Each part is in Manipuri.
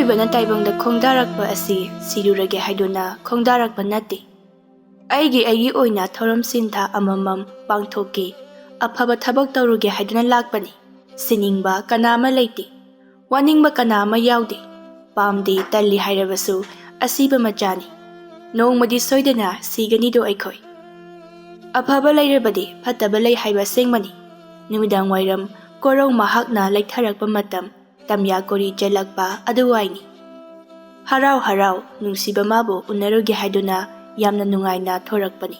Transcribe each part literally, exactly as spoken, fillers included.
ꯃꯤꯑꯣꯏꯕꯅ ꯇꯥꯏꯕꯪꯗ ꯈꯣꯡꯗꯥꯔꯛꯄ ꯑꯁꯤ ꯁꯤꯔꯨꯔꯒꯦ ꯍꯥꯏꯗꯨꯅ ꯈꯣꯡꯗꯥꯔꯛꯄ ꯅꯠꯇꯦ꯫ ꯑꯩꯒꯤ ꯑꯩꯒꯤ ꯑꯣꯏꯅ ꯊꯧꯔꯝ ꯁꯤꯟꯊꯥ ꯑꯃꯃꯝ ꯄꯥꯡꯊꯣꯛꯀꯦ, ꯑꯐꯕ ꯊꯕꯛ ꯇꯧꯔꯨꯒꯦ ꯍꯥꯏꯗꯨꯅ ꯂꯥꯛꯄꯅꯤ꯫ ꯁꯤꯅꯤꯡꯕ ꯀꯅꯥ ꯑꯃ ꯂꯩꯇꯦ, ꯋꯥꯅꯤꯡꯕ ꯀꯅꯥ ꯑꯃ ꯌꯥꯎꯗꯦ꯫ ꯄꯥꯝꯗꯦ ꯇꯜꯂꯤ ꯍꯥꯏꯔꯕꯁꯨ ꯑꯁꯤꯕ ꯃꯆꯥꯅꯤ꯫ ꯅꯣꯡꯃꯗꯤ ꯁꯣꯏꯗꯅ ꯁꯤꯒꯅꯤꯗꯣ ꯑꯩꯈꯣꯏ꯫ ꯑꯐꯕ ꯂꯩꯔꯕꯗꯤ ꯐꯠꯇꯕ ꯂꯩ ꯍꯥꯏꯕ ꯑꯁꯦꯡꯕꯅꯤ꯫ ꯅꯨꯃꯤꯗꯥꯡ ꯋꯥꯏꯔꯝ ꯀꯣꯔꯧ ꯃꯍꯥꯛꯅ ꯂꯩꯊꯔꯛꯄ ꯃꯇꯝ, ꯇꯝꯌꯥ ꯀꯣꯔꯤ ꯆꯦꯜꯂꯛꯄ ꯑꯗꯨꯋꯥꯏꯅꯤ꯫ ꯍꯔꯥꯎ ꯍꯔꯥꯎ ꯅꯨꯡꯁꯤꯕ ꯃꯥꯕꯨ ꯎꯅꯔꯨꯒꯦ ꯍꯥꯏꯗꯨꯅ ꯌꯥꯝꯅ ꯅꯨꯡꯉꯥꯏꯅ ꯊꯣꯔꯛꯄꯅꯤ꯫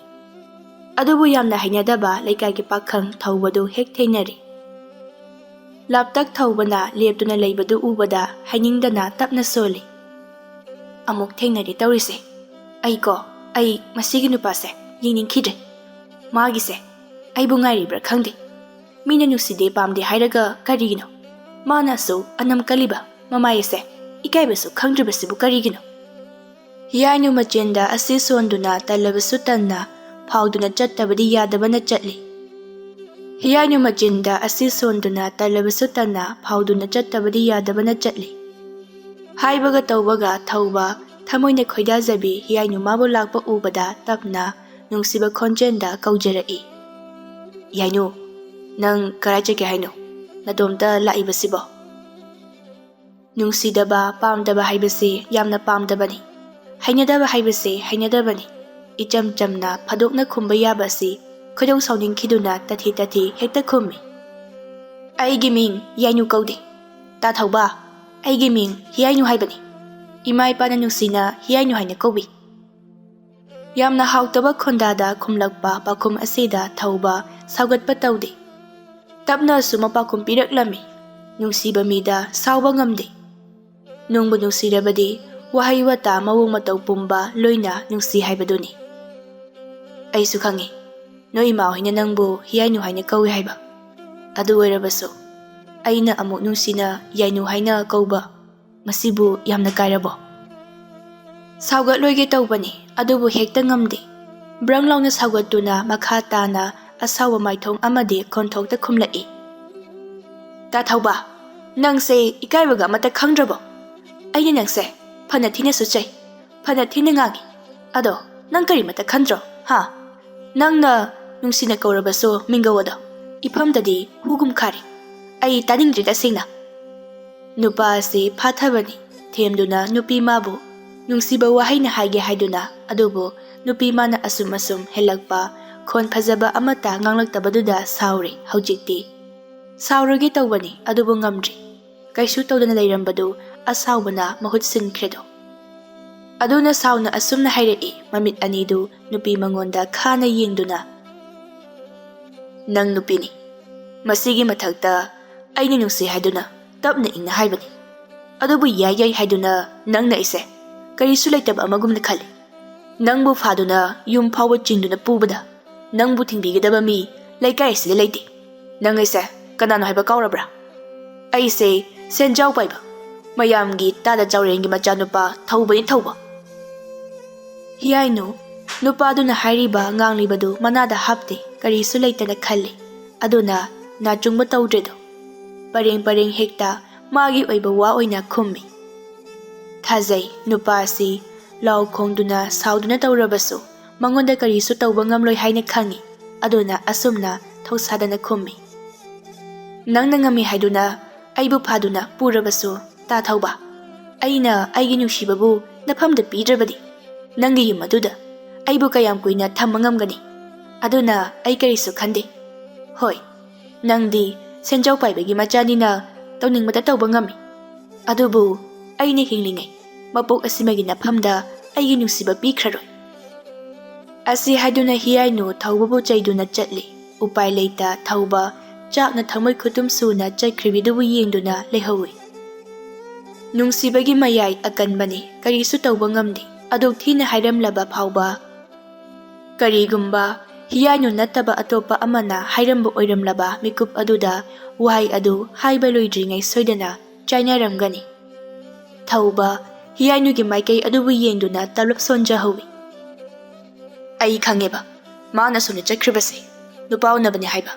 ꯑꯗꯨꯕꯨ ꯌꯥꯝꯅ ꯍꯩꯅꯗꯕ ꯂꯩꯀꯥꯏꯒꯤ ꯄꯥꯈꯪ ꯊꯧꯕꯗꯨ ꯍꯦꯛ ꯊꯦꯡꯅꯔꯦ꯫ ꯂꯥꯞꯇꯛ ꯊꯧꯕꯅ ꯂꯦꯞꯇꯨꯅ ꯂꯩꯕꯗꯨ ꯎꯕꯗ ꯍꯥꯏꯅꯤꯡꯗꯅ ꯇꯞꯅ ꯁꯣꯜꯂꯤ꯫ "ꯑꯃꯨꯛ ꯊꯦꯡꯅꯔꯦ ꯇꯧꯔꯤꯁꯦ꯫ ꯑꯩꯀꯣ, ꯑꯩ ꯃꯁꯤꯒꯤ ꯅꯨꯄꯥꯁꯦ ꯌꯦꯡꯅꯤꯡꯈꯤꯗ꯭ꯔꯦ꯫ ꯃꯥꯒꯤꯁꯦ ꯑꯩꯕꯨ ꯉꯥꯏꯔꯤꯕ꯭ꯔꯥ ꯈꯪꯗꯦ꯫ ꯃꯤꯅ ꯅꯨꯡꯁꯤꯗꯦ ꯄꯥꯝꯗꯦ ꯍꯥꯏꯔꯒ ꯀꯔꯤꯒꯤꯅꯣ? ꯃꯥꯅ ꯑꯁꯨꯛ ꯑꯅꯝ ꯀꯜꯂꯤꯕ ꯃꯃꯥꯏ ꯑꯁꯦ ꯏꯀꯥꯏꯕꯁꯨ ꯈꯪꯗ꯭ꯔꯤꯕꯁꯤꯕꯨ ꯀꯔꯤꯒꯤꯅꯣ?" ꯍꯤꯌꯥꯏꯅꯨ ꯃꯆꯤꯟꯗ ꯑꯁꯤ ꯁꯣꯟꯗꯨꯅ ꯇꯜꯂꯕꯁꯨ ꯇꯟꯅ ꯐꯥꯎꯗꯨꯅ ꯆꯠꯇꯕꯗꯤ ꯌꯥꯗꯕꯅ ꯆꯠꯂꯤ꯫ ꯍꯤꯌꯥꯏꯅꯨ ꯃꯆꯤꯟꯗ ꯑꯁꯤ ꯁꯣꯟꯗꯨꯅ ꯇꯜꯂꯕꯁꯨ ꯇꯟꯅ ꯐꯥꯎꯗꯨꯅ ꯆꯠꯇꯕꯗꯤ ꯌꯥꯗꯕꯅ ꯆꯠꯂꯤ꯫ ꯍꯥꯏꯕꯒ ꯇꯧꯕꯒ ꯊꯧꯕ, ꯊꯃꯣꯏꯅ ꯈꯣꯏꯗꯥꯖꯕꯤ ꯍꯤꯌꯥꯏꯅꯨ ꯃꯥꯕꯨ ꯂꯥꯛꯄ ꯎꯕꯗ ꯇꯞꯅ ꯅꯨꯡꯁꯤꯕ ꯈꯣꯟꯖꯦꯜꯗ ꯀꯧꯖꯔꯛꯏ꯫ "ꯌꯥꯏꯅꯨ, ꯅꯪ ꯀꯔꯥꯏ ꯆꯠꯀꯦ ꯍꯥꯏꯅꯣ? ꯅꯇꯣꯝꯇ ꯂꯥꯛꯏꯕꯁꯤꯕꯣ?" ꯅꯨꯡꯁꯤꯗꯕ, ꯄꯥꯝꯗꯕ ꯍꯥꯏꯕꯁꯤ ꯌꯥꯝꯅ ꯄꯥꯝꯗꯕꯅꯤ꯫ ꯍꯩꯅꯗꯕ ꯍꯥꯏꯕꯁꯤ ꯍꯩꯅꯗꯕꯅꯤ꯫ ꯏꯆꯝ ꯆꯝꯅ ꯐꯥꯗꯣꯛꯅ ꯈꯨꯝꯕ ꯌꯥꯕ ꯑꯁꯤ ꯈꯣꯏꯗꯧ ꯁꯥꯎꯅꯤꯡꯈꯤꯗꯨꯅ ꯇꯥꯊꯤ ꯇꯥꯊꯤ ꯍꯦꯛꯇ ꯈꯨꯝꯃꯤ꯫ "ꯑꯩꯒꯤ ꯃꯤꯡ ꯌꯥꯏꯅꯨ ꯀꯧꯗꯦ꯫ ꯇꯥ ꯊꯧꯕ, ꯑꯩꯒꯤ ꯃꯤꯡ ꯍꯤꯌꯥꯏꯅꯨ ꯍꯥꯏꯕꯅꯤ꯫ ꯏꯃꯥ ꯏꯄꯥꯅ ꯅꯨꯡꯁꯤꯅ ꯍꯤꯌꯥꯏꯅꯨ ꯍꯥꯏꯅ ꯀꯧꯏ꯫" ꯌꯥꯝꯅ ꯍꯥꯎꯇꯕ ꯈꯣꯟꯗꯥꯗ ꯈꯨꯝꯂꯛꯄ ꯄꯥꯎꯈꯨꯝ ꯑꯁꯤꯗ ꯊꯧꯕ ꯁꯥꯎꯒꯠꯄ ꯇꯧꯗꯦ꯫ ꯇꯞꯅ ꯑꯁꯨꯝ ꯄꯥꯎꯈꯨꯝ ꯄꯤꯔꯛꯂꯝꯃꯤ꯫ ꯅꯨꯡꯁꯤꯕ ꯃꯤꯗ ꯁꯥꯎꯕ ꯉꯝꯗꯦ꯫ ꯅꯨꯡꯕꯨ ꯅꯨꯡꯁꯤꯔꯕꯗꯤ ꯋꯥꯍꯩ ꯋꯥꯇꯥ ꯃꯑꯣꯡ ꯃꯇꯧ ꯄꯨꯝꯕ ꯂꯣꯏꯅ ꯅꯨꯡꯁꯤ ꯍꯥꯏꯕꯗꯨꯅꯤ꯫ ꯑꯩꯁꯨ ꯈꯪꯉꯤ, ꯅꯣꯏ ꯏꯃꯥ ꯍꯣꯏꯅ ꯅꯪꯕꯨ ꯍꯤꯌꯥꯏꯅꯨ ꯍꯥꯏꯅ ꯀꯧꯏ ꯍꯥꯏꯕ꯫ ꯑꯗꯨ ꯑꯣꯏꯔꯕꯁꯨ ꯑꯩꯅ ꯑꯃꯨꯛ ꯅꯨꯡꯁꯤꯅ ꯌꯥꯏꯅꯨ ꯍꯥꯏꯅ ꯀꯧꯕ, ꯃꯁꯤꯕꯨ ꯌꯥꯝꯅ ꯀꯥꯏꯔꯕꯣ? ꯁꯥꯎꯒꯠꯂꯣꯏꯒꯦ ꯇꯧꯕꯅꯤ, ꯑꯗꯨꯕꯨ ꯍꯦꯛꯇ ꯉꯝꯗꯦ꯫ ꯕ꯭ꯔꯪ ꯂꯥꯎꯅ ꯁꯥꯎꯒꯠꯇꯨꯅ ꯃꯈꯥ ꯇꯥꯅ ꯑꯁꯥꯎꯕ ꯃꯥꯏꯊꯣꯡ ꯑꯃꯗꯤ ꯈꯣꯟꯊꯣꯛꯇ ꯈꯨꯝꯂꯛꯏ꯫ "ꯇꯥ ꯊꯧꯕ, ꯅꯪꯁꯦ ꯏꯀꯥꯏꯕꯒ ꯑꯃꯠꯇ ꯈꯪꯗ꯭ꯔꯕꯣ? ꯑꯩꯅ ꯅꯪꯁꯦ ꯐꯅ ꯊꯤꯅꯁꯨ ꯆꯩ, ꯐꯅ ꯊꯤꯅ ꯉꯥꯡꯉꯤ꯫ ꯑꯗꯣ ꯅꯪ ꯀꯔꯤꯃꯇ ꯈꯟꯗ꯭ꯔꯣ? ꯍꯥ? ꯅꯪꯅ ꯅꯨꯡꯁꯤꯅ ꯀꯧꯔꯕꯁꯨ ꯃꯤꯡꯒꯧ ꯑꯗꯣ ꯏꯐꯝꯗꯗꯤ ꯍꯨꯒꯨꯝ ꯈꯥꯔꯤ꯫ ꯑꯩ ꯇꯥꯅꯤꯡꯗ꯭ꯔꯦ ꯇꯁꯦꯡꯅ꯫ ꯅꯨꯄꯥ ꯑꯁꯤ ꯐꯥꯊꯕꯅꯤ꯫ ꯊꯦꯝꯗꯨꯅ ꯅꯨꯄꯤ ꯃꯥꯕꯨ ꯅꯨꯡꯁꯤꯕ ꯋꯥꯍꯩꯅ ꯍꯥꯏꯒꯦ ꯍꯥꯏꯗꯨꯅ, ꯑꯗꯨꯕꯨ ꯅꯨꯄꯤ ꯃꯥꯅ ꯑꯁꯨꯝ ꯑꯁꯨꯝ ꯍꯦꯜꯂꯛꯄ, ꯈꯣꯟ ꯐꯖꯕ ꯑꯃꯠꯇ ꯉꯥꯡꯂꯛꯇꯕꯗꯨꯗ ꯁꯥꯎꯔꯤ ꯍꯧꯖꯤꯛꯇꯤ꯫ ꯁꯥꯎꯔꯒꯦ ꯇꯧꯕꯅꯤ, ꯑꯗꯨꯕꯨ ꯉꯝꯗ꯭ꯔꯤ꯫ ꯀꯩꯁꯨ ꯇꯧꯗꯅ ꯂꯩꯔꯝꯕꯗꯨ ꯑꯁꯥꯎꯕꯅ ꯃꯍꯨꯠ ꯁꯤꯟꯈ꯭ꯔꯦꯗꯣ꯫ ꯑꯗꯨꯅ ꯁꯥꯎꯅ ꯑꯁꯨꯝꯅ ꯍꯥꯏꯔꯛꯏ, ꯃꯃꯤꯠ ꯑꯅꯤꯗꯨ ꯅꯨꯄꯤ ꯃꯉꯣꯟꯗ ꯈꯥꯅ ꯌꯦꯡꯗꯨꯅ, "ꯅꯪ ꯅꯨꯄꯤꯅꯤ꯫ ꯃꯁꯤꯒꯤ ꯃꯊꯛꯇ ꯑꯩꯅ ꯅꯨꯡꯁꯤ ꯍꯥꯏꯗꯨꯅ ꯇꯞꯅ ꯏꯪꯅ ꯍꯥꯏꯕꯅꯤ꯫ ꯑꯗꯨꯕꯨ ꯌꯥꯏ ꯌꯥꯏ ꯍꯥꯏꯗꯨꯅ ꯅꯪꯅ ꯑꯩꯁꯦ ꯀꯔꯤꯁꯨ ꯂꯩꯇꯕ ꯑꯃꯒꯨꯝꯅ ꯈꯜꯂꯤ꯫ ꯅꯪꯕꯨ ꯐꯥꯗꯨꯅ ꯌꯨꯝ ꯐꯥꯎꯕ ꯆꯤꯡꯗꯨꯅ ꯄꯨꯕꯗ ꯅꯪꯕꯨ ꯊꯤꯡꯕꯤꯒꯗꯕ ꯃꯤ ꯂꯩꯀꯥꯏ ꯑꯁꯤꯗ ꯂꯩꯇꯦ꯫ ꯅꯪ ꯑꯩꯁꯦ ꯀꯅꯥꯅꯣ ꯍꯥꯏꯕ ꯀꯥꯎꯔꯕ꯭ꯔꯥ? ꯑꯩꯁꯦ ꯁꯦꯟꯖꯥꯎ ꯄꯥꯏꯕ, ꯃꯌꯥꯝꯒꯤ ꯇꯥꯗ ꯆꯥꯎꯔꯦꯟꯒꯤ ꯃꯆꯥꯅꯨꯄꯥ ꯊꯧꯕꯅꯤ ꯊꯧꯕ꯫" ꯍꯤꯌꯥꯏꯅꯨ ꯅꯨꯄꯥꯗꯨꯅ ꯍꯥꯏꯔꯤꯕ ꯉꯥꯡꯂꯤꯕꯗꯨ ꯃꯅꯥꯗ ꯍꯥꯞꯇꯦ, ꯀꯔꯤꯁꯨ ꯂꯩꯇꯅ ꯈꯜꯂꯤ꯫ ꯑꯗꯨꯅ ꯅꯥꯆꯨꯡꯕ ꯇꯧꯗ꯭ꯔꯦꯗꯣ꯫ ꯄꯔꯦꯡ ꯄꯔꯦꯡ ꯍꯦꯛꯇ ꯃꯥꯒꯤ ꯑꯣꯏꯕ ꯋꯥ ꯑꯣꯏꯅ ꯈꯨꯝꯃꯤ꯫ ꯊꯥꯖꯩ, ꯅꯨꯄꯥ ꯑꯁꯤ ꯂꯥꯎ ꯈꯣꯡꯗꯨꯅ ꯁꯥꯎꯗꯨꯅ ꯇꯧꯔꯕꯁꯨ ꯃꯉꯣꯟꯗ ꯀꯔꯤꯁꯨ ꯇꯧꯕ ꯉꯝꯂꯣꯏ ꯍꯥꯏꯅ ꯈꯪꯏ꯫ ꯑꯗꯨꯅ ꯑꯁꯨꯝꯅ ꯊꯧꯁꯥꯗꯅ ꯈꯨꯝꯃꯤ, "ꯅꯪꯅ ꯉꯝꯃꯤ ꯍꯥꯏꯗꯨꯅ ꯑꯩꯕꯨ ꯐꯥꯗꯨꯅ ꯄꯨꯔꯕꯁꯨ, ꯇꯥ ꯊꯧꯕ, ꯑꯩꯅ ꯑꯩꯒꯤ ꯅꯨꯡꯁꯤꯕꯕꯨ ꯅꯐꯝꯗ ꯄꯤꯗ꯭ꯔꯕꯗꯤ ꯅꯪꯒꯤ ꯌꯨꯝ ꯑꯗꯨꯗ ꯑꯩꯕꯨ ꯀꯌꯥꯝ ꯀꯨꯏꯅ ꯊꯝꯕ ꯉꯝꯒꯅꯤ? ꯑꯗꯨꯅ ꯑꯩ ꯀꯔꯤꯁꯨ ꯈꯟꯗꯦ꯫ ꯍꯣꯏ, ꯅꯪꯗꯤ ꯁꯦꯟꯖꯥꯎ ꯄꯥꯏꯕꯒꯤ ꯃꯆꯥꯅꯤꯅ ꯇꯧꯅꯤꯡꯕꯇ ꯇꯧꯕ ꯉꯝꯃꯤ꯫ ꯑꯗꯨꯕꯨ ꯑꯩꯅ ꯍꯤꯡꯂꯤꯉꯩ ꯃꯄꯣꯛ ꯑꯁꯤꯃꯒꯤ ꯅꯐꯝꯗ ꯑꯩꯒꯤ ꯅꯨꯡꯁꯤꯕ ꯄꯤꯈ꯭ꯔꯔꯣꯏ꯫" ꯑꯁꯤ ꯍꯥꯏꯗꯨꯅ ꯍꯤꯌꯥꯏꯅꯨ ꯊꯧꯕꯕꯨ ꯆꯩꯗꯨꯅ ꯆꯠꯂꯤ꯫ ꯎꯄꯥꯏ ꯂꯩꯇ ꯊꯧꯕ ꯆꯥꯛꯅ ꯊꯃꯣꯏ ꯈꯨꯇꯨꯝ ꯁꯨꯅ ꯆꯠꯈ꯭ꯔꯤꯕꯤꯗꯨꯕꯨ ꯌꯦꯡꯗꯨꯅ ꯂꯩꯍꯧꯏ꯫ ꯅꯨꯡꯁꯤꯕꯒꯤ ꯃꯌꯥꯏ ꯑꯀꯟꯕꯅꯤ, ꯀꯔꯤꯁꯨ ꯇꯧꯕ ꯉꯝꯗꯦ꯫ ꯑꯗꯨꯛ ꯊꯤꯅ ꯍꯥꯏꯔꯝꯂꯕ ꯐꯥꯎꯕ, ꯀꯔꯤꯒꯨꯝꯕ ꯍꯤꯌꯥꯏꯅꯨ ꯅꯠꯇꯕ ꯑꯇꯣꯞꯄ ꯑꯃꯅ ꯍꯥꯏꯔꯝꯕ ꯑꯣꯏꯔꯝꯂꯕ ꯃꯤꯀꯨꯞ ꯑꯗꯨꯗ ꯋꯥꯍꯩ ꯑꯗꯨ ꯍꯥꯏꯕ ꯂꯣꯏꯗ꯭ꯔꯤꯉꯩ ꯁꯣꯏꯗꯅ ꯆꯥꯏꯅꯔꯝꯒꯅꯤ꯫ ꯊꯧꯕ ꯍꯤꯌꯥꯏꯅꯨꯒꯤ ꯃꯥꯏꯀꯩ ꯑꯗꯨꯕꯨ ꯌꯦꯡꯗꯨꯅ ꯇꯞꯂꯞ ꯁꯣꯟꯖꯍꯧꯏ꯫ "ꯑꯩ ꯈꯪꯉꯦꯕ, ꯃꯥꯅ ꯁꯣꯝꯗ ꯆꯠꯈ꯭ꯔꯤꯕꯁꯦ ꯅꯨꯄꯥ ꯎꯅꯕꯅꯦ ꯍꯥꯏꯕ꯫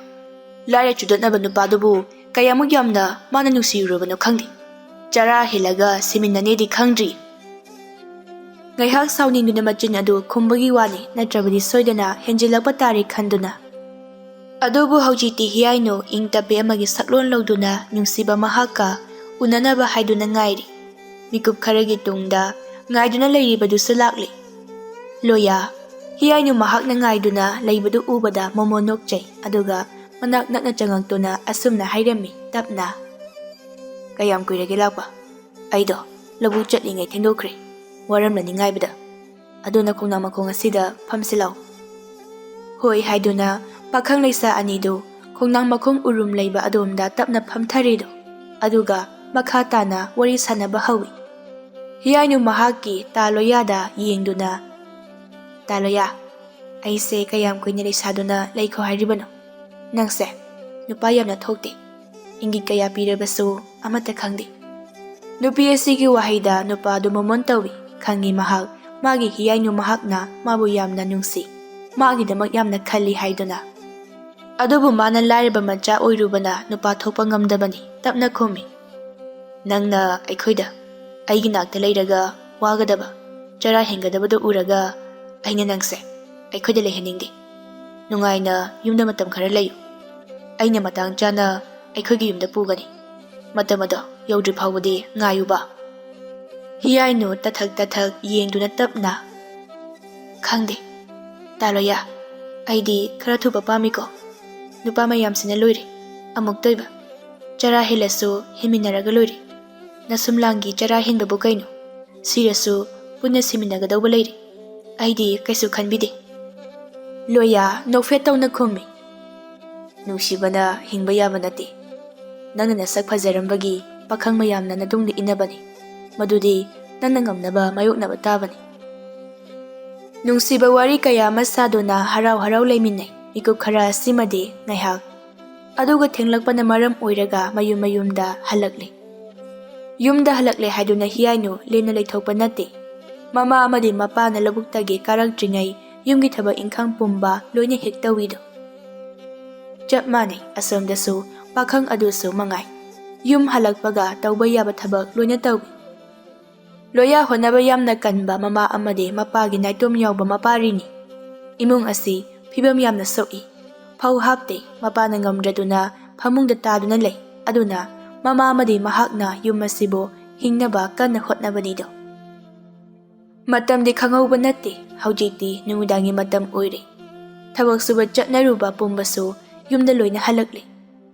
ꯂꯥꯏꯔ ꯆꯨꯗꯠꯅꯕ ꯅꯨꯄꯥꯗꯨꯕꯨ ꯀꯌꯥꯃꯨꯛ ꯌꯥꯝꯅ ꯃꯥꯅ ꯅꯨꯡꯁꯤꯔꯨꯔꯕꯅꯣ ꯈꯪꯗꯦ꯫ ꯆꯔꯥ ꯍꯦꯜꯂꯒ ꯁꯤꯃꯤꯟꯅꯅꯦꯗꯤ ꯈꯪꯗ꯭ꯔꯤ꯫ ꯉꯥꯏꯍꯥꯛ ꯁꯥꯎꯅꯤꯡꯗꯨꯅ ꯃꯆꯤꯟ ꯑꯗꯨ ꯈꯨꯝꯕꯒꯤ ꯋꯥꯅꯤ, ꯅꯠꯇ꯭ꯔꯕꯗꯤ ꯁꯣꯏꯗꯅ ꯍꯦꯟꯖꯤꯜꯂꯛꯄ ꯇꯥꯔꯦ ꯈꯟꯗꯨꯅ꯫ ꯑꯗꯨꯕꯨ ꯍꯧꯖꯤꯛꯇꯤ ꯍꯤꯌꯥꯏꯅꯨ ꯏꯪ ꯇꯞꯄꯦ ꯑꯃꯒꯤ ꯁꯛꯂꯣꯟ ꯂꯧꯗꯨꯅ ꯅꯨꯡꯁꯤꯕ ꯃꯍꯥꯛꯀ ꯎꯅꯅꯕ ꯍꯥꯏꯗꯨꯅ ꯉꯥꯏꯔꯤ꯫ ꯃꯤꯀꯨꯞ ꯈꯔꯒꯤ ꯇꯨꯡꯗ ꯉꯥꯏꯗꯨꯅ ꯂꯩꯔꯤꯕꯗꯨꯁꯨ ꯂꯥꯛꯂꯤ꯫ ꯂꯣꯌꯥ, ꯍꯤꯌꯥꯏꯅꯨ ꯃꯍꯥꯛꯅ ꯉꯥꯏꯗꯨꯅ ꯂꯩꯕꯗꯨ ꯎꯕꯗ ꯃꯣꯃꯣ ꯅꯣꯛꯆꯩ, ꯑꯗꯨꯒ ꯃꯅꯥꯛ ꯅꯛꯅ ꯆꯪꯉꯛꯇꯨꯅ ꯑꯁꯨꯝꯅ ꯍꯥꯏꯔꯝꯃꯤ ꯇꯞꯅ, "ꯀꯌꯥꯝ ꯀꯨꯏꯔꯒꯦ ꯂꯥꯛꯄ? ꯑꯩꯗꯣ ꯂꯧꯕꯨꯛ ꯆꯠꯂꯤꯉꯩ ꯊꯦꯡꯗꯣꯛꯈ꯭ꯔꯦ, ꯋꯥꯔꯝꯂꯅꯤ ꯉꯥꯏꯕꯗ꯫ ꯑꯗꯨꯅ ꯈꯣꯡꯅꯥꯡ ꯃꯈꯣꯡ ꯑꯁꯤꯗ ꯐꯝꯁꯤ ꯂꯥꯎ"꯫ ꯍꯣꯏ ꯍꯥꯏꯗꯨꯅ ꯄꯥꯈꯪ ꯂꯩꯁꯥ ꯑꯅꯤꯗꯨ ꯈꯣꯡꯅꯥꯡ ꯃꯈꯣꯡ ꯎꯔꯨꯝ ꯂꯩꯕ ꯑꯗꯣꯝꯗ ꯇꯞꯅ ꯐꯝꯊꯔꯤꯗꯨ, ꯑꯗꯨꯒ ꯃꯈꯥ ꯇꯥꯅ ꯋꯥꯔꯤ ꯁꯥꯟꯅꯕ ꯍꯧꯏ꯫ ꯍꯤꯌꯥꯏꯅꯨ ꯃꯍꯥꯛꯀꯤ ꯇꯥ ꯂꯣꯌꯥꯗ ꯌꯦꯡꯗꯨꯅ, "ꯇꯥ ꯂꯣꯌꯥ, ꯑꯩꯁꯦ ꯀꯌꯥꯝ ꯀꯨꯏꯅ ꯂꯩꯁꯥꯗꯨꯅ ꯂꯩꯈꯣ ꯍꯥꯏꯔꯤꯕꯅꯣ? ꯅꯪꯁꯦ ꯅꯨꯄꯥ ꯌꯥꯝꯅ ꯊꯣꯛꯇꯦ꯫ ꯏꯪꯒꯤꯠ ꯀꯌꯥ ꯄꯤꯔꯕꯁꯨ ꯑꯃꯠꯇ ꯈꯪꯗꯦ"꯫ ꯅꯨꯄꯤ ꯑꯁꯤꯒꯤ ꯋꯥꯍꯩꯗ ꯅꯨꯄꯥꯗꯨ ꯃꯣꯃꯣꯟ ꯇꯧꯏ꯫ ꯈꯪꯏ ꯃꯍꯥꯛ, ꯃꯥꯒꯤ ꯍꯤꯌꯥꯏꯅꯨ ꯃꯍꯥꯛꯅ ꯃꯥꯕꯨ ꯌꯥꯝꯅ ꯅꯨꯡꯁꯤ, ꯃꯥꯒꯤꯗꯃꯛ ꯌꯥꯝꯅ ꯈꯜꯂꯤ ꯍꯥꯏꯗꯨꯅ꯫ ꯑꯗꯨꯕꯨ ꯃꯥꯅ ꯂꯥꯏꯔꯕ ꯃꯆꯥ ꯑꯣꯏꯔꯨꯕꯅ ꯅꯨꯄꯥ ꯊꯣꯛꯄ ꯉꯝꯗꯕꯅꯤ꯫ ꯇꯞꯅ ꯈꯨꯝꯃꯤ, "ꯅꯪꯅ ꯑꯩꯈꯣꯏꯗ, ꯑꯩꯒꯤ ꯅꯥꯛꯇ ꯂꯩꯔꯒ ꯋꯥꯒꯗꯕ, ꯆꯔꯥ ꯍꯦꯟꯒꯗꯕꯗꯨ ꯎꯔꯒ ꯑꯩꯅ ꯅꯪꯁꯦ ꯑꯩꯈꯣꯏꯗ ꯂꯩꯍꯟꯅꯤꯡꯗꯦ꯫ ꯅꯨꯡꯉꯥꯏꯅ ꯌꯨꯝꯗ ꯃꯇꯝ ꯈꯔ ꯂꯩꯌꯨ꯫ ꯑꯩꯅ ꯃꯇꯥꯡ ꯆꯥꯅ ꯑꯩꯈꯣꯏꯒꯤ ꯌꯨꯝꯗ ꯄꯨꯒꯅꯤ꯫ ꯃꯇꯝ ꯑꯗꯣ ꯌꯧꯗ꯭ꯔꯤ ꯐꯥꯎꯕꯗꯤ ꯉꯥꯏꯌꯨꯕ"꯫ ꯍꯤꯌꯥꯏꯅꯨ ꯇꯊꯛ ꯇꯊꯛ ꯌꯦꯡꯗꯨꯅ ꯇꯞꯅ, "ꯈꯪꯗꯦ, ꯇꯥ ꯂꯣꯌꯥ, ꯑꯩꯗꯤ ꯈꯔ ꯊꯨꯕ ꯄꯥꯝꯃꯤꯀꯣ꯫ ꯅꯨꯄꯥ ꯃꯌꯥꯝꯁꯤꯅ ꯂꯣꯏꯔꯦ꯫ ꯑꯃꯨꯛꯇ ꯑꯣꯏꯕ꯫ ꯆꯔꯥ ꯍꯦꯜꯂꯁꯨ ꯍꯦꯟꯃꯤꯟꯅꯔꯒ ꯂꯣꯏꯔꯦ꯫ ꯅꯁꯨꯝꯂꯥꯡꯒꯤ ꯆꯔꯥ ꯍꯦꯟꯕꯕꯨ ꯀꯩꯅꯣ? ꯁꯤꯔꯁꯨ ꯄꯨꯟꯅ ꯁꯤꯃꯤꯟꯅꯒꯗꯧꯕ ꯂꯩꯔꯦ꯫ ꯑꯩꯗꯤ ꯀꯩꯁꯨ ꯈꯟꯕꯤꯗꯦ"꯫ ꯂꯣꯌꯥ ꯅꯣꯛꯐꯦꯠ ꯇꯧꯅ ꯈꯨꯝꯃꯤ, "ꯅꯨꯡꯁꯤꯕꯅ ꯍꯤꯡꯕ ꯌꯥꯕ ꯅꯠꯇꯦ꯫ ꯅꯪꯅ ꯅꯁꯛ ꯐꯖꯔꯝꯕꯒꯤ ꯄꯥꯈꯪ ꯃꯌꯥꯝꯅ ꯅꯇꯨꯡꯗ ꯏꯟꯅꯕꯅꯤ꯫ ꯃꯗꯨꯗꯤ ꯅꯪꯅ ꯉꯝꯅꯕ ꯃꯥꯌꯣꯛꯅꯕ ꯇꯥꯕꯅꯤ"꯫ ꯅꯨꯡꯁꯤꯕ ꯋꯥꯔꯤ ꯀꯌꯥ ꯑꯃ ꯁꯥꯗꯨꯅ ꯍꯔꯥꯎ ꯍꯔꯥꯎ ꯂꯩꯃꯤꯟꯅꯩ꯫ ꯃꯤꯀꯨꯞ ꯈꯔ ꯑꯁꯤꯃꯗꯤ ꯉꯥꯏꯍꯥꯛ꯫ ꯑꯗꯨꯒ ꯊꯦꯡꯂꯛꯄꯅ ꯃꯔꯝ ꯑꯣꯏꯔꯒ ꯃꯌꯨꯝ ꯃꯌꯨꯝꯗ ꯍꯜꯂꯛꯂꯦ꯫ ꯌꯨꯝꯗ ꯍꯜꯂꯛꯂꯦ ꯍꯥꯏꯗꯨꯅ ꯍꯤꯌꯥꯏꯅꯨ ꯂꯦꯝꯅ ꯂꯩꯊꯣꯛꯄ ꯅꯠꯇꯦ꯫ ꯃꯃꯥ ꯑꯃꯗꯤ ꯃꯄꯥꯅ ꯂꯧꯕꯨꯛꯇꯒꯤ ꯀꯥꯔꯛꯇ꯭ꯔꯤꯉꯩ ꯌꯨꯝꯒꯤ ꯊꯕꯛ ꯏꯪꯈꯥꯡ ꯄꯨꯝꯕ ꯂꯣꯏꯅ ꯍꯦꯛ ꯇꯧꯏꯗꯣ꯫ ꯆꯞ ꯃꯥꯟꯅꯩ ꯑꯁꯣꯝꯗꯁꯨ ꯄꯥꯈꯪ ꯑꯗꯨꯁꯨ ꯃꯉꯥꯏ꯫ ꯌꯨꯝ ꯍꯜꯂꯛꯄꯒ ꯇꯧꯕ ꯌꯥꯕ ꯊꯕꯛ ꯂꯣꯏꯅ ꯇꯧꯏ꯫ ꯂꯣꯌꯥ ꯍꯣꯠꯅꯕ ꯌꯥꯝꯅ ꯀꯟꯕ ꯃꯃꯥ ꯑꯃꯗꯤ ꯃꯄꯥꯒꯤ ꯅꯥꯏꯇꯣꯝ ꯌꯥꯎꯕ ꯃꯄꯥꯔꯤꯅꯤ꯫ ꯏꯃꯨꯡ ꯑꯁꯤ ꯐꯤꯕꯝ ꯌꯥꯝꯅ ꯁꯣꯛꯏ꯫ ꯐꯧ ꯍꯥꯞꯇꯦ꯫ ꯃꯄꯥꯅ ꯉꯝꯗ꯭ꯔꯗꯨꯅ ꯐꯃꯨꯡꯗ ꯇꯥꯗꯨꯅ ꯂꯩ꯫ ꯑꯗꯨꯅ ꯃꯃꯥ ꯑꯃꯗꯤ ꯃꯍꯥꯛꯅ ꯌꯨꯝ ꯑꯁꯤꯕꯨ ꯍꯤꯡꯅꯕ ꯀꯟꯅ ꯍꯣꯠꯅꯕꯅꯤꯗꯣ꯫ ꯃꯇꯝꯗꯤ ꯈꯪꯍꯧꯕ ꯅꯠꯇꯦ꯫ ꯍꯧꯖꯤꯛꯇꯤ ꯅꯨꯃꯤꯗꯥꯡꯒꯤ ꯃꯇꯝ ꯑꯣꯏꯔꯦ꯫ ꯊꯕꯛ ꯁꯨꯕ ꯆꯠꯅꯔꯨꯕ ꯄꯨꯝꯕꯁꯨ ꯌꯨꯝꯗ ꯂꯣꯏꯅ ꯍꯜꯂꯛꯂꯦ꯫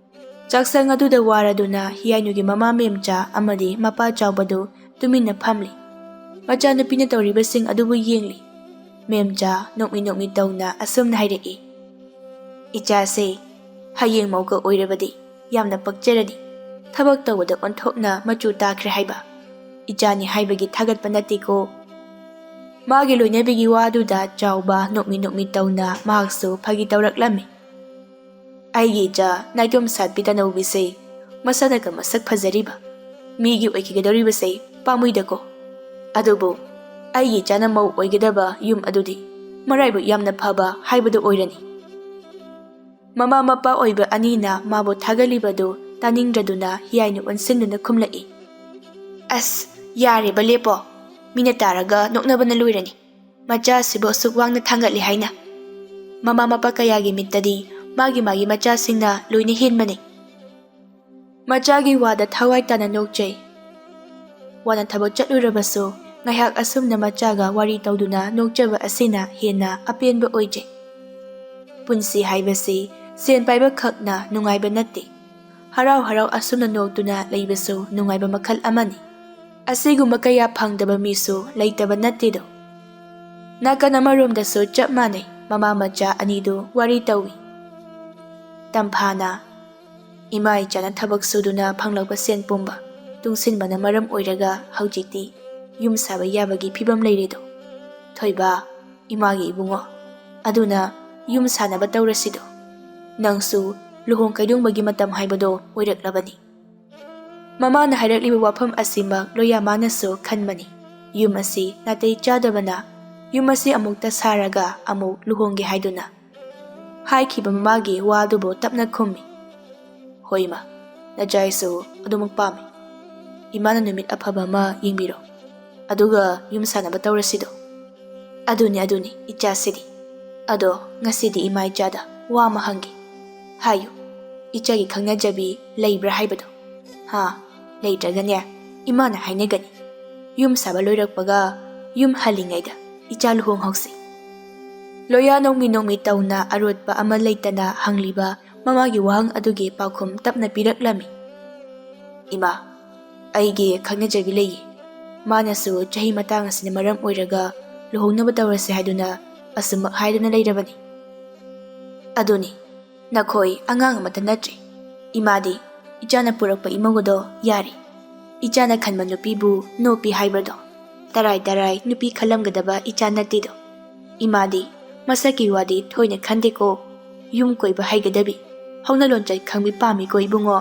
ꯆꯥꯛꯁꯪ ꯑꯗꯨꯗ ꯋꯥꯔꯗꯨꯅ ꯍꯤꯌꯥꯏꯅꯨꯒꯤ ꯃꯃꯥ ꯃꯦꯝꯆꯥ ꯑꯃꯗꯤ ꯃꯄꯥ ꯆꯥꯎꯕꯗꯨ ꯇꯨꯃꯤꯟꯅ ꯐꯝꯂꯤ꯫ ꯃꯆꯥꯅꯨꯄꯤꯅ ꯇꯧꯔꯤꯕꯁꯤꯡ ꯑꯗꯨꯕꯨ ꯌꯦꯡꯂꯤ꯫ ꯃꯦꯝꯆꯥ ꯅꯣꯛꯃꯤ ꯅꯣꯛꯃꯤ ꯇꯧꯅ ꯑꯁꯨꯝꯅ ꯍꯥꯏꯔꯛꯏ, "ꯏꯆꯥꯁꯦ ꯍꯌꯦꯡ ꯃꯧꯒ ꯑꯣꯏꯔꯕꯗꯤ ꯌꯥꯝꯅ ꯄꯛꯆꯔꯅꯤ꯫ ꯊꯕꯛ ꯇꯧꯕꯗ ꯑꯣꯟꯊꯣꯛꯅ ꯃꯆꯨ ꯇꯥꯈ꯭ꯔꯦ ꯍꯥꯏꯕ꯫ ꯏꯆꯥꯅꯤ ꯍꯥꯏꯕꯒꯤ ꯊꯥꯒꯠꯄ ꯅꯠꯇꯦꯀꯣ꯫" ꯃꯥꯒꯤ ꯂꯣꯏꯅꯕꯤꯒꯤ ꯋꯥꯗꯨꯗ ꯆꯥꯎꯕ ꯅꯣꯛꯃꯤ ꯅꯣꯛꯃꯤ ꯇꯧꯅ ꯃꯍꯥꯛꯁꯨ ꯐꯥꯒꯤ ꯇꯧꯔꯛꯂꯝꯃꯤ꯫ "ꯑꯩꯒꯤ ꯏꯆꯥ ꯅꯥꯏꯇꯣꯝ ꯁꯥꯠꯄꯤ ꯇꯅꯧꯕꯤꯁꯦ ꯃꯁꯥꯅꯒ ꯃꯁꯛ ꯐꯖꯔꯤꯕ, ꯃꯤꯒꯤ ꯑꯣꯏꯈꯤꯒꯗꯧꯔꯤꯕꯁꯦ ꯄꯥꯝꯃꯨꯏꯗꯀꯣ꯫ ꯑꯗꯨꯕꯨ ꯑꯩꯒꯤ ꯏꯆꯥꯅ ꯃꯧ ꯑꯣꯏꯒꯗꯕ ꯌꯨꯝ ꯑꯗꯨꯗꯤ ꯃꯔꯥꯏꯕꯛ ꯌꯥꯝꯅ ꯐꯕ ꯍꯥꯏꯕꯗꯨ ꯑꯣꯏꯔꯅꯤ꯫" ꯃꯃꯥ ꯃꯄꯥ ꯑꯣꯏꯕ ꯑꯅꯤꯅ ꯃꯥꯕꯨ ꯊꯥꯒꯠꯂꯤꯕꯗꯨ ꯇꯥꯅꯤꯡꯗ꯭ꯔꯗꯨꯅ ꯍꯤꯌꯥꯏꯅ ꯑꯣꯟꯁꯤꯟꯗꯨꯅ ꯈꯨꯝꯂꯛꯏ, "ꯑꯁ, ꯌꯥꯔꯦꯕ, ꯂꯦꯞꯄꯣ꯫ ꯃꯤꯅ ꯇꯥꯔꯒ ꯅꯣꯛꯅꯕꯅ ꯂꯣꯏꯔꯅꯤ꯫ ꯃꯆꯥ ꯑꯁꯤꯕꯨ ꯑꯁꯨꯛ ꯋꯥꯡꯅ ꯊꯥꯡꯒꯠꯂꯤ ꯍꯥꯏꯅ꯫ ꯃꯃꯥ ꯃꯄꯥ ꯀꯌꯥꯒꯤ ꯃꯤꯠꯇꯗꯤ ꯃꯥꯒꯤ ꯃꯥꯒꯤ ꯃꯆꯥꯁꯤꯡꯅ ꯂꯣꯏꯅ ꯍꯦꯟꯕꯅꯤ꯫" ꯃꯆꯥꯒꯤ ꯋꯥꯗ ꯊꯋꯥꯏ ꯇꯥꯅ ꯅꯣꯛꯆꯩ꯫ ꯋꯥꯅ ꯊꯕꯛ ꯆꯠꯂꯨꯔꯕꯁꯨ ꯉꯥꯏꯍꯥꯛ ꯑꯁꯨꯝꯅ ꯃꯆꯥꯒ ꯋꯥꯔꯤ ꯇꯧꯗꯨꯅ ꯅꯣꯛꯆꯕ ꯑꯁꯤꯅ ꯍꯦꯟꯅ ꯑꯄꯦꯟꯕ ꯑꯣꯏꯖꯩ꯫ ꯄꯨꯟꯁꯤ ꯍꯥꯏꯕꯁꯤ ꯁꯦꯟ ꯄꯥꯏꯕ ꯈꯛꯅ ꯅꯨꯡꯉꯥꯏꯕ ꯅꯠꯇꯦ꯫ ꯍꯔꯥꯎ ꯍꯔꯥꯎ ꯑꯁꯨꯝꯅ ꯅꯣꯛꯇꯨꯅ ꯂꯩꯕꯁꯨ ꯅꯨꯡꯉꯥꯏꯕ ꯃꯈꯜ ꯑꯃꯅꯤ꯫ ꯑꯁꯤꯒꯨꯝꯕ ꯀꯌꯥ ꯐꯪꯗꯕ ꯃꯤꯁꯨ ꯂꯩꯇꯕ ꯅꯠꯇꯦꯗꯣ꯫ ꯅꯥꯀꯟ ꯑꯃꯔꯣꯝꯗꯁꯨ ꯆꯞ ꯃꯥꯟꯅꯩ, ꯃꯃꯥ ꯃꯆꯥ ꯑꯅꯤꯗꯨ ꯋꯥꯔꯤ ꯇꯧꯏ꯫ ꯇꯝꯐꯥꯅ, "ꯏꯃꯥ ꯏꯆꯥꯅ ꯊꯕꯛ ꯁꯨꯗꯨꯅ ꯐꯪꯂꯛꯄ ꯁꯦꯟ ꯄꯨꯝꯕ ꯇꯨꯡꯁꯤꯟꯕꯅ ꯃꯔꯝ ꯑꯣꯏꯔꯒ ꯍꯧꯖꯤꯛꯇꯤ ꯌꯨꯝ ꯁꯥꯕ ꯌꯥꯕꯒꯤ ꯐꯤꯕꯝ ꯂꯩꯔꯦꯗꯣ꯫ ꯊꯣꯏꯕ, ꯏꯃꯥꯒꯤ ꯏꯕꯨꯡꯉꯣ, ꯑꯗꯨꯅ ꯌꯨꯝ ꯁꯥꯅꯕ ꯇꯧꯔꯁꯤꯗꯣ꯫ ꯅꯪꯁꯨ ꯂꯨꯍꯣꯡ ꯀꯩꯗꯣꯡꯕꯒꯤ ꯃꯇꯝ ꯍꯥꯏꯕꯗꯣ ꯑꯣꯏꯔꯛꯂꯕꯅꯤ꯫" ꯃꯃꯥꯅ ꯍꯥꯏꯔꯛꯂꯤꯕ ꯋꯥꯐꯝ ꯑꯁꯤꯃꯛ ꯂꯣꯌꯥꯃꯥꯅꯁꯨ ꯈꯟꯕꯅꯤ꯫ ꯌꯨꯝ ꯑꯁꯤ ꯅꯥꯇꯩ ꯆꯥꯗꯕꯅ, ꯌꯨꯝ ꯑꯁꯤ ꯑꯃꯨꯛꯇ ꯁꯥꯔꯒ ꯑꯃꯨꯛ ꯂꯨꯍꯣꯡꯒꯦ ꯍꯥꯏꯗꯨꯅ ꯍꯥꯏꯈꯤꯕ ꯃꯃꯥꯒꯤ ꯋꯥꯗꯨꯕꯨ ꯇꯞꯅ ꯈꯨꯝꯃꯤ꯫ "ꯍꯣꯏ ꯏꯃꯥ, ꯅꯆꯥꯏꯁꯨ ꯑꯗꯨꯃꯛ ꯄꯥꯝꯃꯤ꯫ ꯏꯃꯥꯅ ꯅꯨꯃꯤꯠ ꯑꯐꯕ ꯑꯃ ꯌꯦꯡꯕꯤꯔꯣ, ꯑꯗꯨꯒ ꯌꯨꯝ ꯁꯥꯅꯕ ꯇꯧꯔꯁꯤꯗꯣ꯫ ꯑꯗꯨꯅꯤ, ꯑꯗꯨꯅꯤ, ꯏꯆꯥꯁꯤꯗꯤ꯫ ꯑꯗꯣ ꯉꯁꯤꯗꯤ ꯏꯃꯥ ꯏꯆꯥꯗ ꯋꯥ ꯑꯃ ꯍꯪꯒꯦ꯫ ꯍꯥꯏꯌꯨ, ꯏꯆꯥꯒꯤ ꯈꯪꯅꯖꯕꯤ ꯂꯩꯕ꯭ꯔꯥ ꯍꯥꯏꯕꯗꯣ? ꯍꯥ? ꯂꯩꯇ꯭ꯔꯒꯅꯦ, ꯏꯃꯥꯅ ꯍꯥꯏꯅꯒꯅꯤ꯫ ꯌꯨꯝ ꯁꯥꯕ ꯂꯣꯏꯔꯛꯄꯒ ꯌꯨꯝ ꯍꯜꯂꯤꯉꯩꯗ ꯏꯆꯥ ꯂꯨꯍꯣꯡꯍꯧꯁꯤ꯫ ꯂꯣꯌꯥ ꯅꯣꯡꯃꯤ ꯅꯣꯡꯃꯤ ꯇꯧꯅ ꯑꯔꯣꯠꯄ ꯑꯃ ꯂꯩꯇꯅ ꯍꯪꯂꯤꯕ ꯃꯃꯥꯒꯤ ꯋꯥꯍꯪ ꯑꯗꯨꯒꯤ ꯄꯥꯎꯈꯨꯝ ꯇꯞꯅ ꯄꯤꯔꯛꯂꯝꯃꯤ꯫ ꯏꯃꯥ, ꯑꯩꯒꯤ ꯈꯪꯅꯖꯕꯤ ꯂꯩꯌꯦ꯫ ꯃꯥꯅꯁꯨ ꯆꯍꯤ ꯃꯇꯥꯡ ꯑꯁꯤꯅ ꯃꯔꯝ ꯑꯣꯏꯔꯒ ꯂꯨꯍꯣꯡꯅꯕ ꯇꯧꯔꯁꯦ ꯍꯥꯏꯗꯨꯅ ꯑꯁꯨꯝꯃꯛ ꯍꯥꯏꯗꯨꯅ ꯂꯩꯔꯕꯅꯤ꯫ ꯑꯗꯨꯅꯤ, ꯅꯈꯣꯏ ꯑꯉꯥꯡ ꯑꯃꯠꯇ ꯅꯠꯇ꯭ꯔꯦ꯫ ꯏꯃꯥꯗꯤ ꯏꯆꯥꯅ ꯄꯨꯔꯛꯄ ꯏꯃꯧ ꯑꯗꯣ ꯌꯥꯔꯦ꯫ ꯏꯆꯥꯅ ꯈꯟꯕ ꯅꯨꯄꯤꯕꯨ ꯅꯣꯞꯄꯤ ꯍꯥꯏꯕꯗꯣ꯫ ꯇꯔꯥꯏ ꯇꯔꯥꯏ ꯅꯨꯄꯤ ꯈꯜꯂꯝꯒꯗꯕ ꯏꯆꯥ ꯅꯠꯇꯦꯗꯣ꯫ ꯏꯃꯥꯗꯤ ꯃꯁꯛꯀꯤ ꯋꯥꯗꯤ ꯊꯣꯏꯅ ꯈꯟꯗꯦꯀꯣ꯫ ꯌꯨꯝ ꯀꯣꯏꯕ ꯍꯩꯒꯗꯕꯤ, ꯍꯧꯅ ꯂꯣꯟꯆꯠ ꯈꯪꯕꯤ ꯄꯥꯝꯃꯤꯀꯣ ꯏꯕꯨꯡꯉꯣ꯫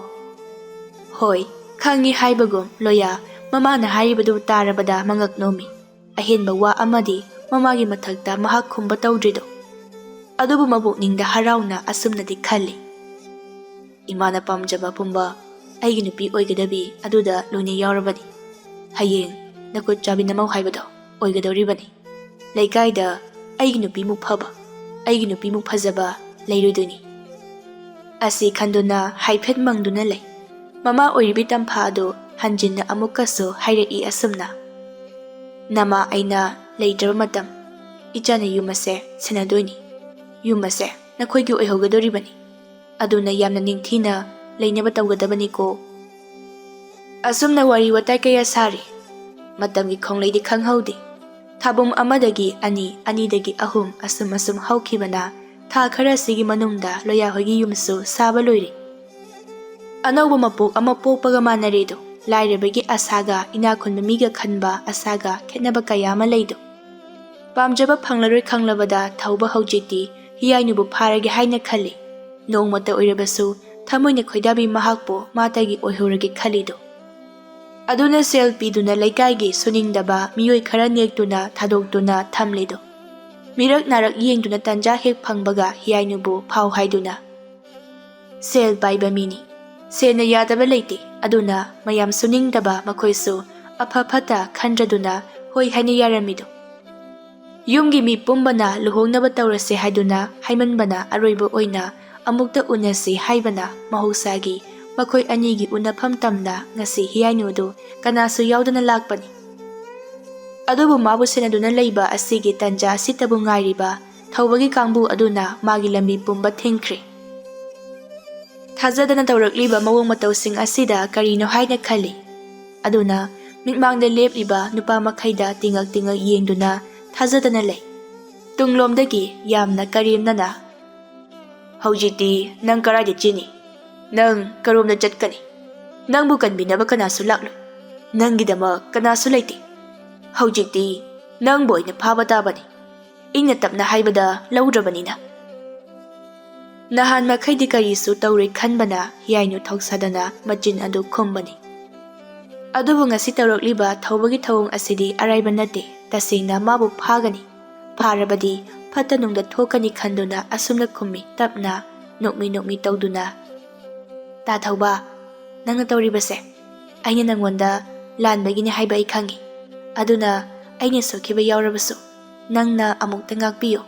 ꯍꯣꯏ, ꯈꯪꯉꯤ ꯍꯥꯏꯕꯒꯨꯝ ꯂꯣꯌꯥ ꯃꯃꯥꯅ ꯍꯥꯏꯔꯤꯕꯗꯨ ꯇꯥꯔꯕꯗ ꯃꯉꯛ ꯅꯣꯝꯃꯤ꯫ ꯑꯍꯦꯟꯕ ꯋꯥ ꯑꯃꯗꯤ ꯃꯃꯥꯒꯤ ꯃꯊꯛꯇ ꯃꯍꯥꯛ ꯈꯨꯝꯕ ꯇꯧꯗ꯭ꯔꯤꯗꯣ꯫ ꯑꯗꯨꯕꯨ ꯃꯕꯨꯛꯅꯤꯡꯗ ꯍꯔꯥꯎꯅ ꯑꯁꯨꯝꯅꯗꯤ ꯈꯜꯂꯤ, "ꯏꯃꯥꯅ ꯄꯥꯝꯖꯕ ꯄꯨꯝꯕ ꯑꯩꯒꯤ ꯅꯨꯄꯤ ꯑꯣꯏꯒꯗꯕꯤ ꯑꯗꯨꯗ ꯂꯣꯏꯅ ꯌꯥꯎꯔꯕꯅꯤ꯫ ꯍꯌꯦꯡ ꯅꯈꯨꯠ ꯆꯥꯕꯤ ꯅꯃꯧ ꯍꯥꯏꯕꯗꯣ ꯑꯣꯏꯒꯗꯧꯔꯤꯕꯅꯤ꯫ ꯂꯩꯀꯥꯏꯗ ꯑꯩꯒꯤ ꯅꯨꯄꯤꯃꯨꯛ ꯐꯕ, ꯑꯩꯒꯤ ꯅꯨꯄꯤꯃꯨꯛ ꯐꯖꯕ ꯂꯩꯔꯣꯏꯗꯣꯏꯅꯤ"꯫ ꯑꯁꯤ ꯈꯟꯗꯨꯅ ꯍꯥꯏꯐꯦꯠ ꯃꯪꯗꯨꯅ ꯂꯩ꯫ ꯃꯃꯥ ꯑꯣꯏꯔꯤꯕꯤ ꯇꯝꯐꯥ ꯑꯗꯨ ꯍꯟꯖꯤꯟꯅ ꯑꯃꯨꯛꯀꯁꯨ ꯍꯥꯏꯔꯛꯏ ꯑꯁꯨꯝꯅ, "ꯅꯃꯥ ꯑꯩꯅ ꯂꯩꯇ꯭ꯔꯕ ꯃꯇꯝ ꯏꯆꯥꯅ ꯌꯨꯝ ꯑꯁꯦ ꯁꯦꯟꯅꯗꯣꯏꯅꯤ꯫ ꯌꯨꯝ ꯑꯁꯦ ꯅꯈꯣꯏꯒꯤ ꯑꯣꯏꯍꯧꯒꯗꯧꯔꯤꯕꯅꯤ꯫ ꯑꯗꯨꯅ ꯌꯥꯝꯅ ꯅꯤꯡꯊꯤꯅ ꯂꯩꯅꯕ ꯇꯧꯒꯗꯕꯅꯤꯀꯣ"꯫ ꯑꯁꯨꯝꯅ ꯋꯥꯔꯤ ꯋꯥꯇꯥꯏ ꯀꯌꯥ ꯁꯥꯔꯤ꯫ ꯃꯇꯝꯒꯤ ꯈꯣꯡꯂꯩꯗꯤ ꯈꯪꯍꯧꯗꯦ꯫ ꯊꯥꯕꯨꯝ ꯑꯃꯗꯒꯤ ꯑꯅꯤ, ꯑꯅꯤꯗꯒꯤ ꯑꯍꯨꯝ, ꯑꯁꯨꯝ ꯑꯁꯨꯝ ꯍꯧꯈꯤꯕꯅ ꯊꯥ ꯈꯔꯁꯤꯒꯤ ꯃꯅꯨꯡꯗ ꯂꯣꯌꯥ ꯍꯣꯏꯒꯤ ꯌꯨꯝꯁꯨ ꯁꯥꯕ ꯂꯣꯏꯔꯦ꯫ ꯑꯅꯧꯕ ꯃꯄꯣꯛ ꯑꯃ ꯄꯣꯛꯄꯒ ꯃꯥꯟꯅꯔꯦꯗꯣ꯫ ꯂꯥꯏꯔꯕꯒꯤ ꯑꯁꯥꯒ ꯏꯅꯥꯛ ꯈꯨꯟꯕ ꯃꯤꯒ ꯈꯟꯕ ꯑꯁꯥꯒ ꯈꯦꯠꯅꯕ ꯀꯌꯥ ꯑꯃ ꯂꯩꯗꯣ꯫ ꯄꯥꯝꯖꯕ ꯐꯪꯂꯔꯣꯏ ꯈꯪꯂꯕꯗ ꯊꯧꯕ ꯍꯧꯖꯤꯛꯇꯤ ꯍꯤꯌꯥꯏꯅꯨꯕꯨ ꯐꯥꯔꯒꯦ ꯍꯥꯏꯅ ꯈꯜꯂꯤ꯫ ꯅꯣꯡꯃꯇ ꯑꯣꯏꯔꯕꯁꯨ ꯊꯃꯣꯏꯅ ꯈꯣꯏꯗꯥꯕꯤ ꯃꯍꯥꯛꯄꯨ ꯃꯥꯇꯒꯤ ꯑꯣꯏꯍꯧꯔꯒꯦ ꯈꯜꯂꯤꯗꯣ꯫ ꯑꯗꯨꯅ ꯁꯦꯜ ꯄꯤꯗꯨꯅ ꯂꯩꯀꯥꯏꯒꯤ ꯁꯨꯅꯤꯡꯗꯕ ꯃꯤꯑꯣꯏ ꯈꯔ ꯅꯦꯛꯇꯨꯅ ꯊꯥꯗꯣꯛꯇꯨꯅ ꯊꯝꯂꯤꯗꯣ꯫ ꯃꯤꯔꯛ ꯅꯥꯔꯛ ꯌꯦꯡꯗꯨꯅ ꯇꯟꯖꯥ ꯍꯦꯛ ꯐꯪꯕꯒ ꯍꯤꯌꯥꯏꯅꯨꯕꯨ ꯐꯥꯎ ꯍꯥꯏꯗꯨꯅ꯫ ꯁꯦꯜ ꯄꯥꯏꯕ ꯃꯤꯅꯤ꯫ ꯁꯦꯟꯅ ꯌꯥꯗꯕ ꯂꯩꯇꯦ, ꯑꯗꯨꯅ ꯃꯌꯥꯝ ꯁꯨꯅꯤꯡꯗꯕ ꯃꯈꯣꯏꯁꯨ ꯑꯐ ꯐꯠꯇ ꯈꯟꯗ꯭ꯔꯗꯨꯅ ꯍꯣꯏ ꯍꯥꯏꯅ ꯌꯥꯔꯝꯃꯤꯗꯣ꯫ ꯌꯨꯝꯒꯤ ꯃꯤ ꯄꯨꯝꯕꯅ ꯂꯨꯍꯣꯡꯅꯕ ꯇꯧꯔꯁꯦ ꯍꯥꯏꯗꯨꯅ ꯍꯥꯏꯃꯟꯕꯅ ꯑꯔꯣꯏꯕ ꯑꯣꯏꯅ ꯑꯃꯨꯛꯇ ꯎꯅꯁꯤ ꯍꯥꯏꯕꯅ ꯃꯍꯧꯁꯥꯒꯤ ꯃꯈꯣꯏ ꯑꯅꯤꯒꯤ ꯎꯅꯐꯝ ꯇꯝꯅ ꯉꯁꯤ ꯍꯤꯌꯥꯏꯅꯨꯗꯨ ꯀꯅꯥꯁꯨ ꯌꯥꯎꯗꯅ ꯂꯥꯛꯄꯅꯤ꯫ ꯑꯗꯨꯕꯨ ꯃꯥꯕꯨ ꯁꯦꯟꯅꯗꯨꯅ ꯂꯩꯕ ꯑꯁꯤꯒꯤ ꯇꯟꯖꯥ ꯑꯁꯤꯇꯕꯨ ꯉꯥꯏꯔꯤꯕ ꯊꯧꯕꯒꯤ ꯀꯥꯡꯕꯨ ꯑꯗꯨꯅ ꯃꯥꯒꯤ ꯂꯝꯕꯤ ꯄꯨꯝꯕ ꯊꯤꯡꯈ꯭ꯔꯦ꯫ ꯊꯥꯖꯗꯅ ꯇꯧꯔꯛꯂꯤꯕ ꯃꯑꯣꯡ ꯃꯇꯧꯁꯤꯡ ꯑꯁꯤꯗ ꯀꯔꯤꯅꯣ ꯍꯥꯏꯅ ꯈꯜꯂꯤ꯫ ꯑꯗꯨꯅ ꯃꯤꯠꯃꯥꯡꯗ ꯂꯦꯞꯂꯤꯕ ꯅꯨꯄꯥ ꯃꯈꯩꯗ ꯇꯤꯡꯉꯛ ꯇꯤꯡꯉꯛ ꯌꯦꯡꯗꯨꯅ ꯊꯥꯖꯗꯅ ꯂꯩ꯫ ꯇꯨꯡꯂꯣꯝꯗꯒꯤ ꯌꯥꯝꯅ ꯀꯔꯦꯝꯅꯅ, "ꯍꯧꯖꯤꯛꯇꯤ ꯅꯪ ꯀꯔꯥꯏꯗ ꯆꯦꯟꯅꯤ? ꯅꯪ ꯀꯔꯣꯝꯗ ꯆꯠꯀꯅꯤ? ꯅꯪꯕꯨ ꯀꯟꯕꯤꯅꯕ ꯀꯅꯥꯁꯨ ꯂꯥꯛꯂꯣꯏ꯫ ꯅꯪꯒꯤꯗꯃꯛ ꯀꯅꯥꯁꯨ ꯂꯩꯇꯦ꯫ ꯍꯧꯖꯤꯛꯇꯤ ꯅꯪꯕꯨ ꯑꯣꯏꯅ ꯐꯥꯕ ꯇꯥꯕꯅꯤ, ꯏꯪꯅ ꯇꯞꯅ ꯍꯥꯏꯕꯗ ꯂꯧꯗ꯭ꯔꯕꯅꯤꯅ"꯫ ꯅꯍꯥꯟ ꯃꯈꯩꯗꯤ ꯀꯔꯤꯁꯨ ꯇꯧꯔꯣꯏ ꯈꯟꯕꯅ ꯍꯤꯌꯥꯏꯅꯨ ꯊꯧꯁꯥꯗꯅ ꯃꯆꯤꯟ ꯑꯗꯨ ꯈꯨꯝꯕꯅꯤ꯫ ꯑꯗꯨꯕꯨ ꯉꯁꯤ ꯇꯧꯔꯛꯂꯤꯕ ꯊꯧꯕꯒꯤ ꯊꯧꯑꯣꯡ ꯑꯁꯤꯗꯤ ꯑꯔꯥꯏꯕ ꯅꯠꯇꯦ꯫ ꯇꯁꯦꯡꯅ ꯃꯥꯕꯨ ꯐꯥꯒꯅꯤ, ꯐꯥꯔꯕꯗꯤ ꯐꯠꯇ ꯅꯨꯡꯗ ꯊꯣꯛꯀꯅꯤ ꯈꯟꯗꯨꯅ ꯑꯁꯨꯝꯅ ꯈꯨꯝꯃꯤ, ꯇꯞꯅ, ꯅꯣꯛꯃꯤ ꯅꯣꯛꯃꯤ ꯇꯧꯗꯨꯅ꯫ "ꯇꯥ ꯊꯧꯕ, ꯅꯪꯅ ꯇꯧꯔꯤꯕꯁꯦ ꯑꯩꯅ ꯅꯪꯉꯣꯟꯗ ꯂꯥꯟꯕꯒꯤꯅꯤ ꯍꯥꯏꯕ ꯑꯩ ꯈꯪꯉꯤ꯫ ꯑꯗꯨꯅ ꯑꯩꯅ ꯁꯣꯛꯈꯤꯕ ꯌꯥꯎꯔꯕꯁꯨ ꯅꯪꯅ ꯑꯃꯨꯛꯇ ꯉꯥꯛꯄꯤꯌꯨ꯫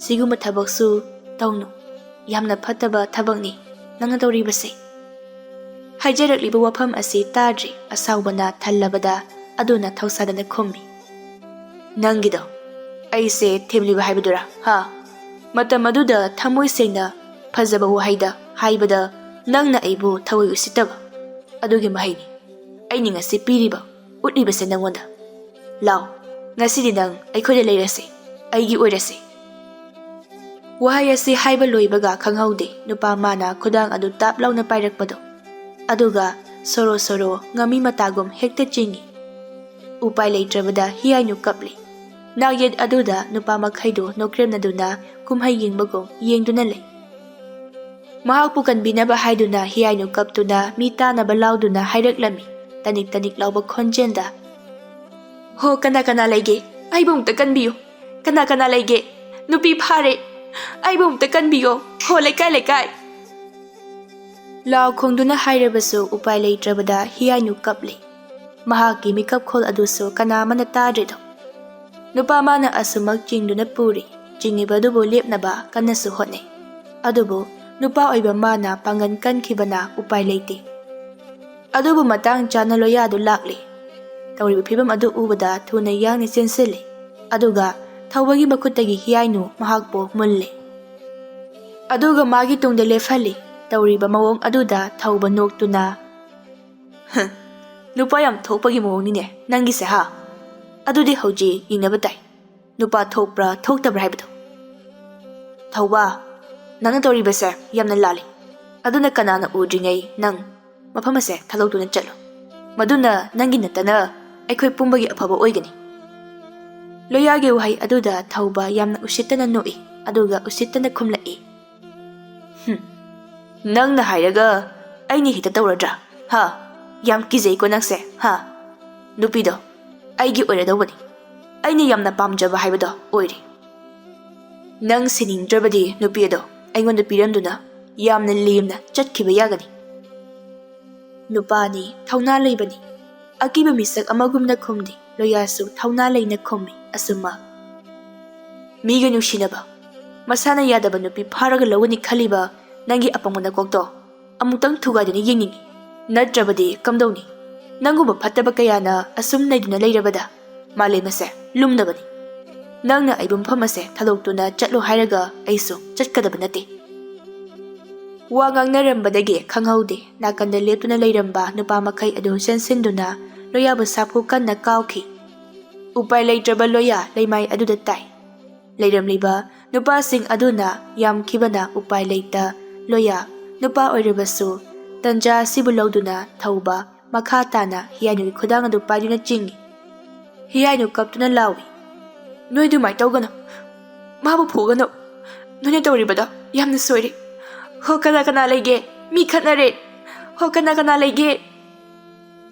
ꯁꯤꯒꯨꯝꯕ ꯊꯕꯛꯁꯨ ꯇꯧꯅꯨ꯫ ꯌꯥꯝꯅ ꯐꯠꯇꯕ ꯊꯕꯛꯅꯤ ꯅꯪꯅ ꯇꯧꯔꯤꯕꯁꯦ"꯫ ꯍꯥꯏꯖꯔꯛꯂꯤꯕ ꯋꯥꯐꯝ ꯑꯁꯤ ꯇꯥꯗ꯭ꯔꯤ ꯑꯁꯥꯎꯕꯅ ꯊꯜꯂꯕꯗ ꯑꯗꯨꯅ ꯊꯧꯁꯥꯗꯅ ꯈꯨꯝꯃꯤ, "ꯅꯪꯒꯤꯗꯣ ꯑꯩꯁꯦ ꯊꯦꯝꯂꯤꯕ ꯍꯥꯏꯕꯗꯨꯔꯥ? ꯍꯥ? ꯃꯇꯝ ꯑꯗꯨꯗ ꯊꯃꯣꯏ ꯁꯦꯡꯅ ꯐꯖꯕ ꯋꯥꯍꯩꯗ ꯍꯥꯏꯕꯗ ꯅꯪꯅ ꯑꯩꯕꯨ ꯊꯑꯣꯏ ꯎꯁꯤꯠꯇꯕ ꯑꯗꯨꯒꯤ ꯃꯍꯩꯅꯤ ꯑꯩꯅ ꯉꯁꯤ ꯄꯤꯔꯤꯕ, ꯎꯠꯂꯤꯕꯁꯦ ꯅꯪꯉꯣꯟꯗ꯫ ꯂꯥꯎ, ꯉꯁꯤꯗꯤ ꯅꯪ ꯑꯩꯈꯣꯏꯗ ꯂꯩꯔꯁꯤ, ꯑꯩꯒꯤ ꯑꯣꯏꯔꯁꯤ"꯫ ꯋꯥꯍꯩ ꯑꯁꯤ ꯍꯥꯏꯕ ꯂꯣꯏꯕꯒ ꯈꯪꯍꯧꯗꯦ ꯅꯨꯄꯥ ꯃꯥꯅ ꯈꯨꯗꯥꯡ ꯑꯗꯨ ꯇꯥꯞ ꯂꯥꯎꯅ ꯄꯥꯏꯔꯛꯄꯗꯣ꯫ ꯑꯗꯨꯒ ꯁꯣꯔꯣ ꯁꯣꯔꯣ ꯉꯥꯃꯤ ꯃꯇꯥꯒꯨꯝ ꯍꯦꯛꯇ ꯆꯤꯡꯏ꯫ ꯎꯄꯥꯏ ꯂꯩꯇ꯭ꯔꯕꯗ ꯍꯤꯌꯥꯏꯅꯨ ꯀꯞꯂꯤ꯫ ꯅꯥꯛꯌꯦꯠ ꯑꯗꯨꯗ ꯅꯨꯄꯥ ꯃꯈꯩꯗꯨ ꯅꯣꯛꯀ꯭ꯔꯦꯝꯅꯗꯨꯅ ꯀꯨꯝꯍꯩ ꯌꯦꯡꯕꯒꯨꯝ ꯌꯦꯡꯗꯨꯅ ꯂꯩ꯫ ꯃꯍꯥꯛꯄꯨ ꯀꯟꯕꯤꯅꯕ ꯍꯥꯏꯗꯨꯅ ꯍꯤꯌꯥꯏꯅꯨ ꯀꯞꯇꯨꯅ ꯃꯤ ꯇꯥꯅꯕ ꯂꯥꯎꯗꯨꯅ ꯍꯥꯏꯔꯛꯂꯝꯃꯤ, ꯇꯅꯤꯛ ꯇꯅꯤꯛ ꯂꯥꯎꯕ ꯈꯣꯟꯖꯦꯜꯗ, "ꯍꯣ, ꯀꯅꯥ ꯀꯅꯥ ꯂꯩꯒꯦ? ꯑꯩꯕꯨ ꯑꯃꯨꯛꯇ ꯀꯟꯕꯤꯌꯨ꯫ ꯀꯅꯥ ꯀꯅꯥ ꯂꯩꯒꯦ? ꯅꯨꯄꯤ ꯐꯥꯔꯦ꯫ ꯑꯩꯕꯨ ꯑꯃꯨꯛꯇ ꯀꯟꯕꯤꯌꯣ꯫ ꯍꯣ, ꯂꯩꯀꯥꯏ ꯂꯩꯀꯥꯏ"꯫ ꯂꯥꯎ ꯈꯣꯡꯗꯨꯅ ꯍꯥꯏꯔꯕꯁꯨ ꯎꯄꯥꯏ ꯂꯩꯇ꯭ꯔꯕꯗ ꯍꯤꯌꯥꯏꯅꯨ ꯀꯞꯂꯤ꯫ ꯃꯍꯥꯛꯀꯤ ꯃꯤꯀꯞ ꯈꯣꯜ ꯑꯗꯨꯁꯨ ꯀꯅꯥ ꯑꯃꯅ ꯇꯥꯗ꯭ꯔꯤꯗꯣ꯫ ꯅꯨꯄꯥ ꯃꯥꯅ ꯑꯁꯨꯃꯛ ꯆꯤꯡꯗꯨꯅ ꯄꯨꯔꯤ꯫ ꯆꯤꯡꯉꯤꯕ ꯑꯗꯨꯕꯨ ꯂꯦꯞꯅꯕ ꯀꯟꯅꯁꯨ ꯍꯣꯠꯅꯩ꯫ ꯑꯗꯨꯕꯨ ꯅꯨꯄꯥ ꯑꯣꯏꯕ ꯃꯥꯅ ꯄꯥꯡꯒꯟ ꯀꯟꯈꯤꯕꯅ ꯎꯄꯥꯏ ꯂꯩꯇꯦ꯫ ꯑꯗꯨꯕꯨ ꯃꯇꯥꯡ ꯆꯥꯅ ꯂꯣꯌꯥꯗꯨ ꯂꯥꯛꯂꯤ꯫ ꯇꯧꯔꯤꯕ ꯐꯤꯕꯝ ꯑꯗꯨ ꯎꯕꯗ ꯊꯨꯅ ꯌꯥꯡꯅ ꯆꯦꯟꯁꯤꯜꯂꯤ꯫ ꯑꯗꯨꯒ ꯊꯧꯕꯒꯤ ꯃꯈꯨꯠꯇꯒꯤ ꯍꯤꯌꯥꯏꯅꯨ ꯃꯍꯥꯛꯄꯨ ꯃꯨꯜꯂꯤ꯫ ꯑꯗꯨꯒ ꯃꯥꯒꯤ ꯇꯨꯡꯗ ꯂꯦꯞꯍꯜꯂꯤ꯫ ꯇꯧꯔꯤꯕ ꯃꯑꯣꯡ ꯑꯗꯨꯗ ꯊꯧꯕ ꯅꯣꯛꯇꯨꯅ, "ꯍꯝ, ꯅꯨꯄꯥ ꯌꯥꯝ ꯊꯣꯛꯄꯒꯤ ꯃꯑꯣꯡꯅꯤꯅꯦ ꯅꯪꯒꯤꯁꯦ, ꯍꯥ? ꯑꯗꯨꯗꯤ ꯍꯧꯖꯤꯛ ꯌꯦꯡꯅꯕ ꯇꯥꯏ, ꯅꯨꯄꯥ ꯊꯣꯛꯄ꯭ꯔꯥ ꯊꯣꯛꯇꯕ꯭ꯔꯥ ꯍꯥꯏꯕꯗꯣ꯫ ꯊꯧꯕ, ꯅꯪꯅ ꯇꯧꯔꯤꯕꯁꯦ ꯌꯥꯝꯅ ꯂꯥꯜꯂꯤ꯫ ꯑꯗꯨꯅ ꯀꯅꯥꯅ ꯎꯗ꯭ꯔꯤꯉꯩ ꯅꯪ ꯃꯐꯝ ꯑꯁꯦ ꯊꯥꯗꯣꯛꯇꯨꯅ ꯆꯠꯂꯨ꯫ ꯃꯗꯨꯅ ꯅꯪꯒꯤ ꯅꯠꯇꯅ ꯑꯩꯈꯣꯏ ꯄꯨꯝꯕꯒꯤ ꯑꯐꯕ ꯑꯣꯏꯒꯅꯤ꯫" ꯂꯣꯌꯥꯒꯤ ꯋꯥꯍꯩ ꯑꯗꯨꯗ ꯊꯧꯕ ꯌꯥꯝꯅ ꯎꯁꯤꯠꯇꯅ ꯅꯣꯛꯏ, ꯑꯗꯨꯒ ꯎꯁꯤꯠꯇꯅ ꯈꯨꯝꯂꯛꯏ, "ꯍꯨꯝ, ꯅꯪꯅ ꯍꯥꯏꯔꯒ ꯑꯩꯅ ꯍꯦꯛꯇ ꯇꯧꯔꯗ꯭ꯔꯥ? ꯍꯥ? ꯌꯥꯝ ꯀꯤꯖꯩꯀꯣ ꯅꯪꯁꯦ, ꯍꯥ? ꯅꯨꯄꯤꯗꯣ ꯑꯩꯒꯤ ꯑꯣꯏꯔꯗꯧꯕꯅꯤ꯫ ꯑꯩꯅ ꯌꯥꯝꯅ ꯄꯥꯝꯖꯕ ꯍꯥꯏꯕꯗꯣ ꯑꯣꯏꯔꯦ꯫ ꯅꯪ ꯁꯤꯅꯤꯡꯗ꯭ꯔꯕꯗꯤ ꯅꯨꯄꯤ ꯑꯗꯣ ꯑꯩꯉꯣꯟꯗ ꯄꯤꯔꯝꯗꯨꯅ ꯌꯥꯝꯅ ꯂꯦꯝꯅ ꯆꯠꯈꯤꯕ ꯌꯥꯒꯅꯤ꯫" ꯅꯨꯄꯥꯅꯤ, ꯊꯧꯅꯥ ꯂꯩꯕꯅꯤ꯫ ꯑꯀꯤꯕ ꯃꯤꯁꯛ ꯑꯃꯒꯨꯝꯅ ꯈꯨꯝꯗꯦ꯫ ꯂꯣꯌꯥꯁꯨ ꯊꯧꯅꯥ ꯂꯩꯅ ꯈꯨꯝꯃꯤ ꯑꯁꯨꯝꯃꯛ꯫ "ꯃꯤꯒ ꯅꯨꯡꯁꯤꯅꯕ, ꯃꯁꯥꯅ ꯌꯥꯗꯕ ꯅꯨꯄꯤ ꯐꯥꯔꯒ ꯂꯧꯒꯅꯤ ꯈꯜꯂꯤꯕ ꯅꯪꯒꯤ ꯑꯄꯪꯕ ꯅꯀꯣꯛꯇꯣ ꯑꯃꯨꯛꯇꯪ ꯊꯨꯒꯥꯏꯗꯨꯅ ꯌꯦꯡꯅꯤꯡꯏ꯫ ꯅꯠꯇ꯭ꯔꯕꯗꯤ ꯀꯝꯗꯧꯅꯤ? ꯅꯪꯒꯨꯝꯕ ꯐꯠꯇꯕ ꯀꯌꯥꯅ ꯑꯁꯨꯝ ꯅꯩꯗꯨꯅ ꯂꯩꯔꯕꯗ ꯃꯥꯂꯦꯝ ꯑꯁꯦ ꯂꯨꯝꯅꯕꯅꯤ꯫ ꯅꯪꯅ ꯑꯩꯕꯨ ꯃꯐꯝ ꯑꯁꯦ ꯊꯥꯗꯣꯛꯇꯨꯅ ꯆꯠꯂꯣ ꯍꯥꯏꯔꯒ ꯑꯩꯁꯨ ꯆꯠꯀꯗꯕ ꯅꯠꯇꯦ꯫" ꯋꯥ ꯉꯥꯡꯅꯔꯝꯕꯗꯒꯤ ꯈꯪꯍꯧꯗꯦ, ꯅꯥꯀꯟꯗ ꯂꯦꯞꯇꯨꯅ ꯂꯩꯔꯝꯕ ꯅꯨꯄꯥ ꯃꯈꯩ ꯑꯗꯨ ꯆꯦꯟꯁꯤꯟꯗꯨꯅ ꯂꯣꯌꯥꯕꯨ ꯁꯥꯐꯨ ꯀꯟꯅ ꯀꯥꯎꯈꯤ꯫ ꯎꯄꯥꯏ ꯂꯩꯇ꯭ꯔꯕ ꯂꯣꯌꯥ ꯂꯩꯃꯥꯏ ꯑꯗꯨꯗ ꯇꯥꯏ꯫ ꯂꯩꯔꯝꯂꯤꯕ ꯅꯨꯄꯥꯁꯤꯡ ꯑꯗꯨꯅ ꯌꯥꯝꯈꯤꯕꯅ ꯎꯄꯥꯏ ꯂꯩꯇ ꯂꯣꯌꯥ ꯅꯨꯄꯥ ꯑꯣꯏꯔꯕꯁꯨ ꯇꯟꯖꯥ ꯑꯁꯤꯕꯨ ꯂꯧꯗꯨꯅ ꯊꯧꯕ ꯃꯈꯥ ꯇꯥꯅ ꯍꯤꯌꯥꯏꯅꯨꯒꯤ ꯈꯨꯗꯥꯡ ꯑꯗꯨ ꯄꯥꯏꯗꯨꯅ ꯆꯤꯡꯏ꯫ ꯍꯤꯌꯥꯏꯅꯨ ꯀꯞꯇꯨꯅ ꯂꯥꯎꯏ, "ꯅꯣꯏ ꯑꯗꯨꯃꯥꯏꯅ ꯇꯧꯒꯅꯨ꯫ ꯃꯥꯕꯨ ꯐꯨꯒꯅꯨ꯫ ꯅꯣꯏꯅ ꯇꯧꯔꯤꯕꯗꯣ ꯌꯥꯝꯅ ꯁꯣꯏꯔꯦ꯫ ꯍꯣ, ꯀꯅꯥ ꯀꯅꯥ ꯂꯩꯒꯦ? ꯃꯤ ꯈꯠꯅꯔꯦ꯫ ꯍꯣ, ꯀꯅꯥ ꯀꯅꯥ ꯂꯩꯒꯦ?"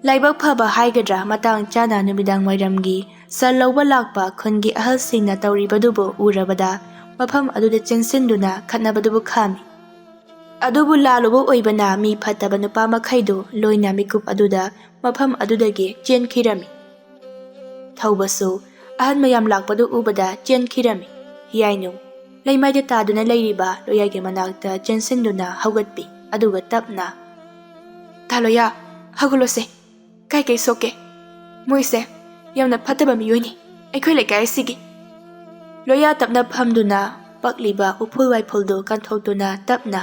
ꯂꯥꯏꯕꯛ ꯐꯕ ꯍꯥꯏꯒꯗ꯭ꯔꯥ, ꯃꯇꯥꯡ ꯆꯥꯅ ꯅꯨꯃꯤꯗꯥꯡ ꯋꯥꯏꯔꯝꯒꯤ ꯁꯟ ꯂꯧꯕ ꯂꯥꯛꯄ ꯈꯨꯟꯒꯤ ꯑꯍꯜꯁꯤꯡꯅ ꯇꯧꯔꯤꯕꯗꯨꯕꯨ ꯎꯔꯕꯗ ꯃꯐꯝ ꯑꯗꯨꯗ ꯆꯦꯟꯁꯤꯟꯗꯨꯅ ꯈꯠꯅꯕꯗꯨꯕꯨ ꯈꯥꯝꯃꯤ꯫ ꯑꯗꯨꯕꯨ ꯂꯥꯜꯂꯨꯕ ꯑꯣꯏꯕꯅ ꯃꯤ ꯐꯠꯇꯕ ꯅꯨꯄꯥ ꯃꯈꯩꯗꯨ ꯂꯣꯏꯅ ꯃꯤꯀꯨꯞ ꯑꯗꯨꯗ ꯃꯐꯝ ꯑꯗꯨꯗꯒꯤ ꯆꯦꯟꯈꯤꯔꯝꯃꯤ꯫ ꯊꯧꯕꯁꯨ ꯑꯍꯟ ꯃꯌꯥꯝ ꯂꯥꯛꯄꯗꯨ ꯎꯕꯗ ꯆꯦꯟꯈꯤꯔꯝꯃꯤ꯫ ꯍꯤꯌꯥꯏꯅꯨ ꯂꯩꯃꯥꯏꯗ ꯇꯥꯗꯨꯅ ꯂꯩꯔꯤꯕ ꯂꯣꯌꯥꯒꯤ ꯃꯅꯥꯛꯇ ꯆꯦꯟꯁꯤꯟꯗꯨꯅ ꯍꯧꯒꯠꯄꯤ, ꯑꯗꯨꯒ ꯇꯞꯅ, "ꯇꯥ ꯂꯣꯌꯥ, ꯍꯧꯒꯠꯂꯣꯁꯦ꯫ ꯀꯥꯏ ꯀꯩ ꯁꯣꯛꯀꯦ? ꯃꯣꯏꯁꯦ ꯌꯥꯝꯅ ꯐꯠꯇꯕ ꯃꯤꯑꯣꯏꯅꯤ, ꯑꯩꯈꯣꯏ ꯂꯩꯀꯥꯏ ꯑꯁꯤꯒꯤ꯫" ꯂꯣꯌꯥ ꯇꯞꯅ ꯐꯝꯗꯨꯅ ꯄꯛꯂꯤꯕ ꯎꯐꯨꯜ ꯋꯥꯏꯐꯨꯜꯗꯨ ꯀꯟꯊꯣꯛꯇꯨꯅ ꯇꯞꯅ,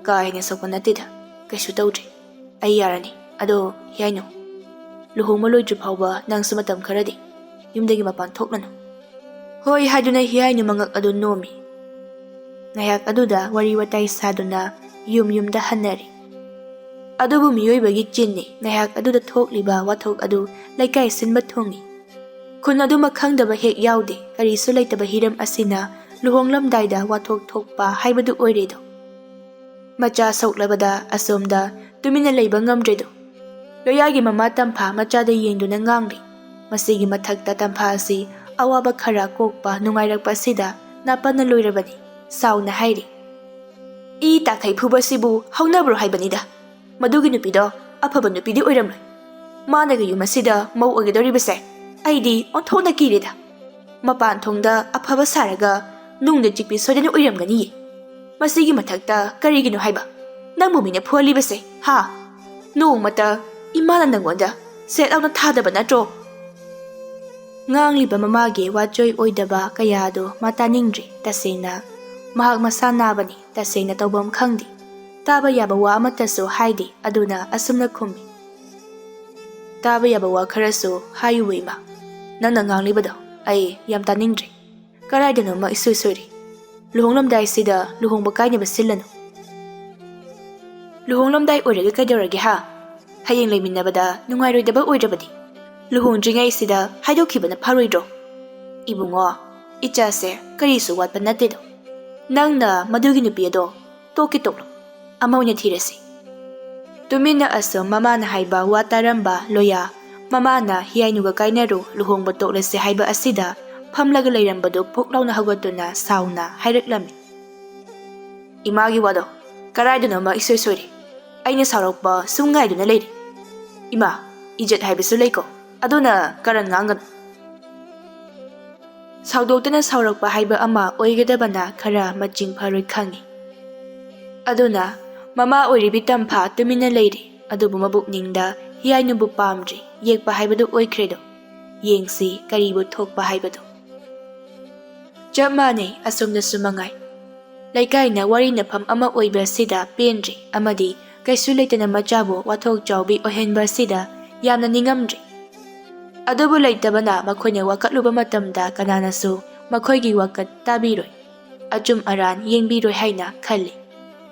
"ꯀꯥ ꯍꯦꯟꯅ ꯁꯣꯛꯄ ꯅꯠꯇꯦꯗ, ꯀꯩꯁꯨ ꯇꯧꯗ꯭ꯔꯤ꯫ ꯑꯩ ꯌꯥꯔꯅꯤ꯫ ꯑꯗꯣ ꯍꯤꯌꯥꯏꯅꯨ, ꯂꯨꯍꯣꯡꯕ ꯂꯣꯏꯗ꯭ꯔꯤ ꯐꯥꯎꯕ ꯅꯪꯁꯨ ꯃꯇꯝ ꯈꯔꯗꯤ ꯌꯨꯝꯗꯒꯤ ꯃꯄꯥꯟ ꯊꯣꯛꯂꯅꯨ꯫" "ꯍꯣꯏ" ꯍꯥꯏꯗꯨꯅ ꯍꯤꯌꯥꯏꯅꯨ ꯃꯉꯛ ꯑꯗꯨ ꯅꯣꯝꯃꯤ꯫ ꯉꯥꯏꯍꯥꯛ ꯑꯗꯨꯗ ꯋꯥꯔꯤ ꯋꯥꯇꯥꯏ ꯁꯥꯗꯨꯅ ꯌꯨꯝ ꯌꯨꯝꯗ ꯍꯟꯅꯔꯤ꯫ ꯑꯗꯨꯕꯨ ꯃꯤꯑꯣꯏꯕꯒꯤ ꯆꯤꯟꯅꯤ ꯉꯥꯏꯍꯥꯛ ꯑꯗꯨꯗ ꯊꯣꯛꯂꯤꯕ ꯋꯥꯊꯣꯛ ꯑꯗꯨ ꯂꯩꯀꯥꯏ ꯁꯤꯟꯕ ꯊꯨꯡꯏ꯫ ꯈꯨꯟ ꯑꯗꯨꯃꯛ ꯈꯪꯗꯕ ꯍꯦꯛ ꯌꯥꯎꯗꯦ꯫ ꯀꯔꯤꯁꯨ ꯂꯩꯇꯕ ꯍꯤꯔꯝ ꯑꯁꯤꯅ ꯂꯨꯍꯣꯡꯂꯝꯗꯥꯏꯗ ꯋꯥꯊꯣꯛ ꯊꯣꯛꯄ ꯍꯥꯏꯕꯗꯨ ꯑꯣꯏꯔꯦꯗꯣ꯫ ꯃꯆꯥ ꯁꯣꯛꯂꯕꯗ ꯑꯁꯣꯝꯗ ꯇꯨꯃꯤꯟꯅ ꯂꯩꯕ ꯉꯝꯗ꯭ꯔꯦꯗꯣ꯫ ꯂꯣꯌꯥꯒꯤ ꯃꯃꯥ ꯇꯝꯐꯥ ꯃꯆꯥꯗ ꯌꯦꯡꯗꯨꯅ ꯉꯥꯡꯂꯤ꯫ ꯃꯁꯤꯒꯤ ꯃꯊꯛꯇ ꯇꯝꯐꯥ ꯑꯁꯤ ꯑꯋꯥꯕ ꯈꯔ ꯀꯣꯛꯄ ꯅꯨꯡꯉꯥꯏꯔꯛꯄ ꯑꯁꯤꯗ ꯅꯥꯄꯟꯅ ꯂꯣꯏꯔꯕꯅꯤ꯫ ꯁꯥꯎꯅ ꯍꯥꯏꯔꯤ, "ꯏ ꯇꯥꯈꯩ ꯐꯨꯕꯁꯤꯕꯨ ꯍꯧꯅꯕ꯭ꯔꯣ ꯍꯥꯏꯕꯅꯤꯗ꯫ ꯃꯗꯨꯒꯤ ꯅꯨꯄꯤꯗꯣ ꯑꯐꯕ ꯅꯨꯄꯤꯗꯤ ꯑꯣꯏꯔꯝꯂꯣꯏ꯫ ꯃꯥꯅꯒ ꯌꯨꯝ ꯑꯁꯤꯗ ꯃꯧ ꯑꯣꯏꯒꯗꯧꯔꯤꯕꯁꯦ ꯑꯩꯗꯤ ꯑꯣꯟꯊꯣꯛꯅ ꯀꯤꯔꯦꯗ꯫ ꯃꯄꯥꯟ ꯊꯣꯡꯗ ꯑꯐꯕ ꯁꯥꯔꯒ ꯅꯨꯡꯗ ꯆꯤꯛꯄꯤ ꯁꯣꯏꯗꯅ ꯑꯣꯏꯔꯝꯒꯅꯤꯌꯦ꯫ ꯃꯁꯤꯒꯤ ꯃꯊꯛꯇ ꯀꯔꯤꯒꯤꯅꯣ ꯍꯥꯏꯕ ꯅꯪꯕꯨ ꯃꯤꯅ ꯐꯨꯍꯜꯂꯤꯕꯁꯦ, ꯍꯥ? ꯅꯣꯡꯃꯇ ꯏꯃꯥꯅ ꯅꯪꯉꯣꯟꯗ ꯁꯦꯠ ꯂꯥꯎꯅ ꯊꯥꯗꯕ ꯅꯠꯇ꯭ꯔꯣ?" ꯉꯥꯡꯂꯤꯕ ꯃꯃꯥꯒꯤ ꯋꯥꯆꯣꯏ ꯑꯣꯏꯗꯕ ꯀꯌꯥꯗꯨ ꯃꯥ ꯇꯥꯅꯤꯡꯗ꯭ꯔꯤ꯫ ꯇꯁꯦꯡꯅ ꯃꯍꯥꯛ ꯃꯁꯥ ꯅꯥꯕꯅꯤ, ꯇꯁꯦꯡꯅ ꯇꯧꯐꯝ ꯈꯪꯗꯦ꯫ ꯇꯥꯕ ꯌꯥꯕ ꯋꯥ ꯑꯃꯠꯇꯁꯨ ꯍꯥꯏꯗꯦ, ꯑꯗꯨꯅ ꯑꯁꯨꯝꯅ ꯈꯨꯝꯃꯤ, "ꯇꯥꯕ ꯌꯥꯕ ꯋꯥ ꯈꯔꯁꯨ ꯍꯥꯏꯌꯨ ꯏꯃꯥ꯫ ꯅꯪꯅ ꯉꯥꯡꯂꯤꯕꯗꯣ ꯑꯩ ꯌꯥꯝ ꯇꯥꯅꯤꯡꯗ꯭ꯔꯦ꯫ ꯀꯗꯥꯏꯗꯅꯣꯃ ꯏꯁꯣꯏ ꯁꯣꯏꯔꯤ꯫ ꯂꯨꯍꯣꯡꯂꯝꯗꯥꯏꯁꯤꯗ ꯂꯨꯍꯣꯡꯕ ꯀꯥꯏꯅꯕ ꯁꯤꯜꯂꯅꯨ꯫" "ꯂꯨꯍꯣꯡꯂꯝꯗꯥꯏ ꯑꯣꯏꯔꯒ ꯀꯩꯗꯧꯔꯒꯦ ꯍꯥ? ꯍꯌꯦꯡ ꯂꯩꯃꯤꯟꯅꯕꯗ ꯅꯨꯡꯉꯥꯏꯔꯣꯏꯗꯕ ꯑꯣꯏꯔꯕꯗꯤ ꯂꯨꯍꯣꯡꯗ꯭ꯔꯤꯉꯩꯁꯤꯗ ꯍꯥꯏꯗꯣꯛꯈꯤꯕꯅ ꯐꯔꯣꯏꯗ꯭ꯔꯣ?" "ꯏꯕꯨꯡꯉꯣ, ꯏꯆꯥꯁꯦ ꯀꯔꯤꯁꯨ ꯋꯥꯠꯄ ꯅꯠꯇꯦꯗꯣ꯫ ꯅꯪꯅ ꯃꯗꯨꯒꯤ ꯅꯨꯄꯤ ꯑꯗꯣ ꯇꯣꯛꯀꯦ ꯇꯣꯛꯂꯣ, ꯑꯃ ꯑꯣꯏꯅ ꯊꯤꯔꯁꯤ꯫" ꯇꯨꯃꯤꯟꯅ ꯑꯁꯨꯝ ꯃꯃꯥꯅ ꯍꯥꯏꯕ ꯋꯥ ꯇꯥꯔꯝꯕ ꯂꯣꯌꯥ, ꯃꯃꯥꯅ ꯍꯤꯌꯥꯏꯅꯨꯒ ꯀꯥꯏꯅꯔꯨ, ꯂꯨꯍꯣꯡꯕ ꯇꯣꯛꯂꯁꯤ ꯍꯥꯏꯕ ꯑꯁꯤꯗ ꯐꯝꯂꯒ ꯂꯩꯔꯝꯕꯗꯨ ꯄꯣꯛ ꯂꯥꯎꯅ ꯍꯧꯒꯠꯇꯨꯅ ꯁꯥꯎꯅ ꯍꯥꯏꯔꯛꯂꯝꯃꯤ, "ꯏꯃꯥꯒꯤ ꯋꯥꯗꯣ ꯀꯔꯥꯏꯗꯅꯣꯃ ꯏꯁꯣꯏ ꯁꯣꯏꯔꯦ꯫ ꯑꯩꯅ ꯁꯥꯎꯔꯛꯄ ꯁꯨꯝ ꯉꯥꯏꯗꯨꯅ ꯂꯩꯔꯦ꯫ ꯏꯃꯥ, ꯏꯖꯠ ꯍꯥꯏꯕꯁꯨ ꯂꯩꯀꯣ꯫ ꯑꯗꯨꯅ ꯀꯔꯟ ꯉꯥꯡꯒꯅꯨ꯫ ꯁꯥꯎꯗꯣꯛꯇꯅ ꯁꯥꯎꯔꯛꯄ ꯍꯥꯏꯕ ꯑꯃ ꯑꯣꯏꯒꯗꯕꯅ ꯈꯔ ꯃꯆꯤꯡ ꯐꯔꯣꯏ ꯈꯪꯏ꯫ ꯑꯗꯨꯅ ꯃꯃꯥ ꯑꯣꯏꯔꯤꯕꯤ ꯇꯝꯐꯥ ꯇꯨꯃꯤꯟꯅ ꯂꯩꯔꯤ꯫ ꯑꯗꯨꯕꯨ ꯃꯕꯨꯛꯅꯤꯡꯗ ꯍꯤꯌꯥꯏꯅꯨꯕꯨ ꯄꯥꯝꯗ꯭ꯔꯤ, ꯌꯦꯛꯄ ꯍꯥꯏꯕꯗꯨ ꯑꯣꯏꯈ꯭ꯔꯦꯗꯣ꯫ ꯌꯦꯡꯁꯤ ꯀꯔꯤꯕꯨ ꯊꯣꯛꯄ ꯍꯥꯏꯕꯗꯨ꯫ ꯆꯞ ꯃꯥꯟꯅꯩ ꯑꯁꯣꯝꯗꯁꯨ ꯃꯉꯥꯏ꯫ ꯂꯩꯀꯥꯏꯅ ꯋꯥꯔꯤꯅꯐꯝ ꯑꯃ ꯑꯣꯏꯕ ꯑꯁꯤꯗ ꯄꯦꯟꯗ꯭ꯔꯤ ꯑꯃꯗꯤ ꯀꯩꯁꯨ ꯂꯩꯇꯅ ꯃꯆꯥꯕꯨ ꯋꯥꯊꯣꯛ ꯆꯥꯎꯕꯤ ꯑꯣꯏꯍꯟꯕ ꯑꯁꯤꯗ ꯌꯥꯝꯅ ꯅꯤꯡꯉꯝꯗ꯭ꯔꯤ꯫ ꯑꯗꯨꯕꯨ ꯂꯩꯇꯕꯅ ꯃꯈꯣꯏꯅ ꯋꯥꯀꯠꯂꯨꯕ ꯃꯇꯝꯗ ꯀꯅꯥꯅꯁꯨ ꯃꯈꯣꯏꯒꯤ ꯋꯥꯀꯠ ꯇꯥꯕꯤꯔꯣꯏ, ꯑꯆꯨꯝ ꯑꯔꯥꯟ ꯌꯦꯡꯕꯤꯔꯣꯏ ꯍꯥꯏꯅ ꯈꯜꯂꯤ꯫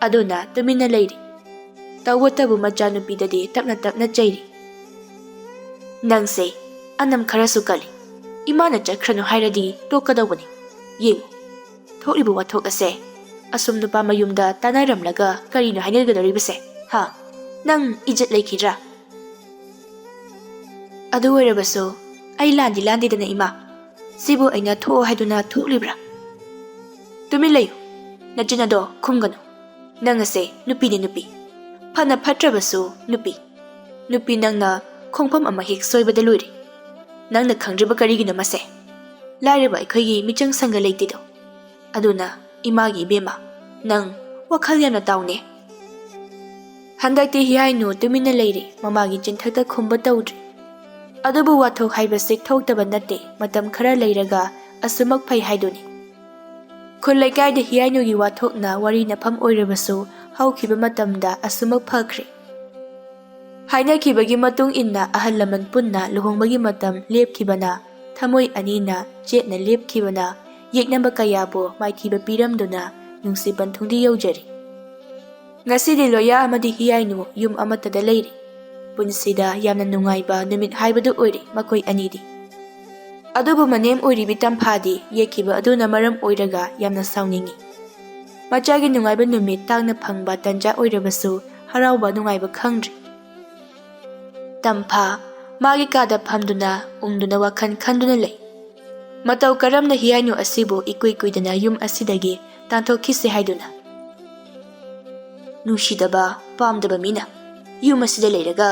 ꯑꯗꯨꯅ ꯇꯨꯃꯤꯟꯅ ꯂꯩꯔꯤ꯫ ꯇꯧꯕꯇꯕꯨ ꯃꯆꯥꯅꯨꯄꯤꯗꯗꯤ ꯇꯞꯅ ꯇꯞꯅ ꯆꯩꯔꯤ꯫ "ꯅꯪꯁꯦ ꯑꯅꯝ ꯈꯔꯁꯨ ꯀꯜꯂꯤ꯫ ꯏꯃꯥꯅ ꯆꯠꯈ꯭ꯔꯅꯨ ꯍꯥꯏꯔꯗꯤ ꯇꯣꯛꯀꯗꯧꯕꯅꯤ꯫ ꯌꯦꯡꯉꯨ, ꯊꯣꯛꯂꯤꯕ ꯋꯥꯊꯣꯛ ꯑꯁꯦ ꯑꯁꯨꯝ ꯅꯨꯄꯥ ꯃꯌꯨꯝꯗ ꯇꯥꯟꯅꯔꯝꯂꯒ ꯀꯔꯤꯅꯣ ꯍꯥꯏꯅꯒꯗꯧꯔꯤꯕꯁꯦ? ꯍꯥ? ꯅꯪ ꯏꯖꯠ ꯂꯩꯈꯤꯗ꯭ꯔꯥ?" "ꯑꯗꯨ ꯑꯣꯏꯔꯕꯁꯨ ꯑꯩ ꯂꯥꯟꯗꯤ ꯂꯥꯟꯗꯦꯗꯅ ꯏꯃꯥ꯫ ꯁꯤꯕꯨ ꯑꯩꯅ ꯊꯣꯛꯑꯣ ꯍꯥꯏꯗꯨꯅ ꯊꯣꯛꯂꯤꯕ꯭ꯔꯥ?" "ꯇꯨꯃꯤꯟ ꯂꯩꯌꯨ꯫ ꯅꯆꯤꯟ ꯑꯗꯣ ꯈꯨꯝꯒꯅꯨ꯫ ꯅꯪ ꯑꯁꯦ ꯅꯨꯄꯤꯅꯤ ꯅꯨꯄꯤ꯫ ꯐꯅ ꯐꯠꯇ꯭ꯔꯕꯁꯨ ꯅꯨꯄꯤ꯫ ꯅꯨꯄꯤ ꯅꯪꯅ ꯈꯣꯡꯐꯝ ꯑꯃ ꯍꯦꯛ ꯁꯣꯏꯕꯗ ꯂꯣꯏꯔꯦ꯫ ꯅꯪꯅ ꯈꯪꯗ꯭ꯔꯤꯕ ꯀꯔꯤꯒꯤꯅꯣ ꯃꯁꯦ? ꯂꯥꯏꯔꯕ ꯑꯩꯈꯣꯏꯒꯤ ꯃꯤꯆꯪ ꯁꯪꯒ ꯂꯩꯇꯦꯗꯣ꯫ ꯑꯗꯨꯅ ꯏꯃꯥꯒꯤ ꯏꯕꯦꯝꯃ, ꯅꯪ ꯋꯥꯈꯜ ꯌꯥꯝꯅ ꯇꯥꯎꯅꯦ꯫" ꯍꯟꯗꯛꯇꯤ ꯍꯤꯌꯥꯏꯅꯨ ꯇꯨꯃꯤꯟꯅ ꯂꯩꯔꯤ, ꯃꯃꯥꯒꯤ ꯆꯤꯟꯊꯛꯇ ꯈꯨꯝꯕ ꯇꯧꯗ꯭ꯔꯤ꯫ ꯑꯗꯨꯕꯨ ꯋꯥꯊꯣꯛ ꯍꯥꯏꯕꯁꯤ ꯊꯣꯛꯇꯕ ꯅꯠꯇꯦ, ꯃꯇꯝ ꯈꯔ ꯂꯩꯔꯒ ꯑꯁꯨꯃꯛ ꯐꯩ ꯍꯥꯏꯗꯨꯅꯤ꯫ ꯈꯨꯜ ꯂꯩꯀꯥꯏꯗ ꯍꯤꯌꯥꯏꯅꯨꯒꯤ ꯋꯥꯊꯣꯛꯅ ꯋꯥꯔꯤ ꯅꯐꯝ ꯑꯣꯏꯔꯕꯁꯨ ꯍꯧꯈꯤꯕ ꯃꯇꯝꯗ ꯑꯁꯨꯃꯛ ꯐꯈ꯭ꯔꯦ꯫ ꯍꯥꯏꯅꯈꯤꯕꯒꯤ ꯃꯇꯨꯡ ꯏꯟꯅ ꯑꯍꯜ ꯂꯃꯟ ꯄꯨꯟꯅ ꯂꯨꯍꯣꯡꯕꯒꯤ ꯃꯇꯝ ꯂꯦꯞꯈꯤꯕꯅ, ꯊꯃꯣꯏ ꯑꯅꯤꯅ ꯆꯦꯠꯅ ꯂꯦꯞꯈꯤꯕꯅ, ꯌꯦꯛꯅꯕ ꯀꯌꯥꯕꯨ ꯃꯥꯏꯊꯤꯕ ꯄꯤꯔꯝꯗꯨꯅ ꯅꯨꯡꯁꯤ ꯄꯟꯊꯨꯡꯗꯤ ꯌꯧꯖꯔꯤ꯫ ꯉꯁꯤꯗꯤ ꯂꯣꯌꯥ ꯑꯃꯗꯤ ꯍꯤꯌꯥꯏꯅꯨ ꯌꯨꯝ ꯑꯃꯠꯇꯗ ꯂꯩꯔꯤ꯫ ꯄꯨꯟꯁꯤꯗ ꯌꯥꯝꯅ ꯅꯨꯡꯉꯥꯏꯕ ꯅꯨꯃꯤꯠ ꯍꯥꯏꯕꯗꯨ ꯑꯣꯏꯔꯦ ꯃꯈꯣꯏ ꯑꯅꯤꯗꯤ꯫ ꯑꯗꯨꯕꯨ ꯃꯅꯦꯝ ꯑꯣꯏꯔꯤꯕꯤ ꯇꯝꯐꯥꯗꯤ ꯌꯦꯛꯈꯤꯕ ꯑꯗꯨꯅ ꯃꯔꯝ ꯑꯣꯏꯔꯒ ꯌꯥꯝꯅ ꯁꯥꯎꯅꯤꯡꯏ꯫ ꯃꯆꯥꯒꯤ ꯅꯨꯡꯉꯥꯏꯕ ꯅꯨꯃꯤꯠ ꯇꯥꯡꯅ ꯐꯪꯕ ꯇꯟꯖꯥ ꯑꯣꯏꯔꯕꯁꯨ ꯍꯔꯥꯎꯕ ꯅꯨꯡꯉꯥꯏꯕ ꯈꯪꯗ꯭ꯔꯤ꯫ ꯇꯝꯐꯥ ꯃꯥꯒꯤ ꯀꯥꯗ ꯐꯝꯗꯨꯅ ꯎꯪꯗꯨꯅ ꯋꯥꯈꯜ ꯈꯟꯗꯨꯅ ꯂꯩ꯫ ꯃꯇꯧ ꯀꯔꯝꯅ ꯍꯤꯌꯥꯏꯅꯨ ꯑꯁꯤꯕꯨ ꯏꯀꯨꯏ ꯀꯨꯏꯗꯅ ꯌꯨꯝ ꯑꯁꯤꯗꯒꯤ ꯇꯥꯟꯊꯣꯛꯈꯤꯁꯤ ꯍꯥꯏꯗꯨꯅ꯫ ꯅꯨꯡꯁꯤꯗꯕ, ꯄꯥꯝꯗꯕ ꯃꯤꯅ ꯌꯨꯝ ꯑꯁꯤꯗ ꯂꯩꯔꯒ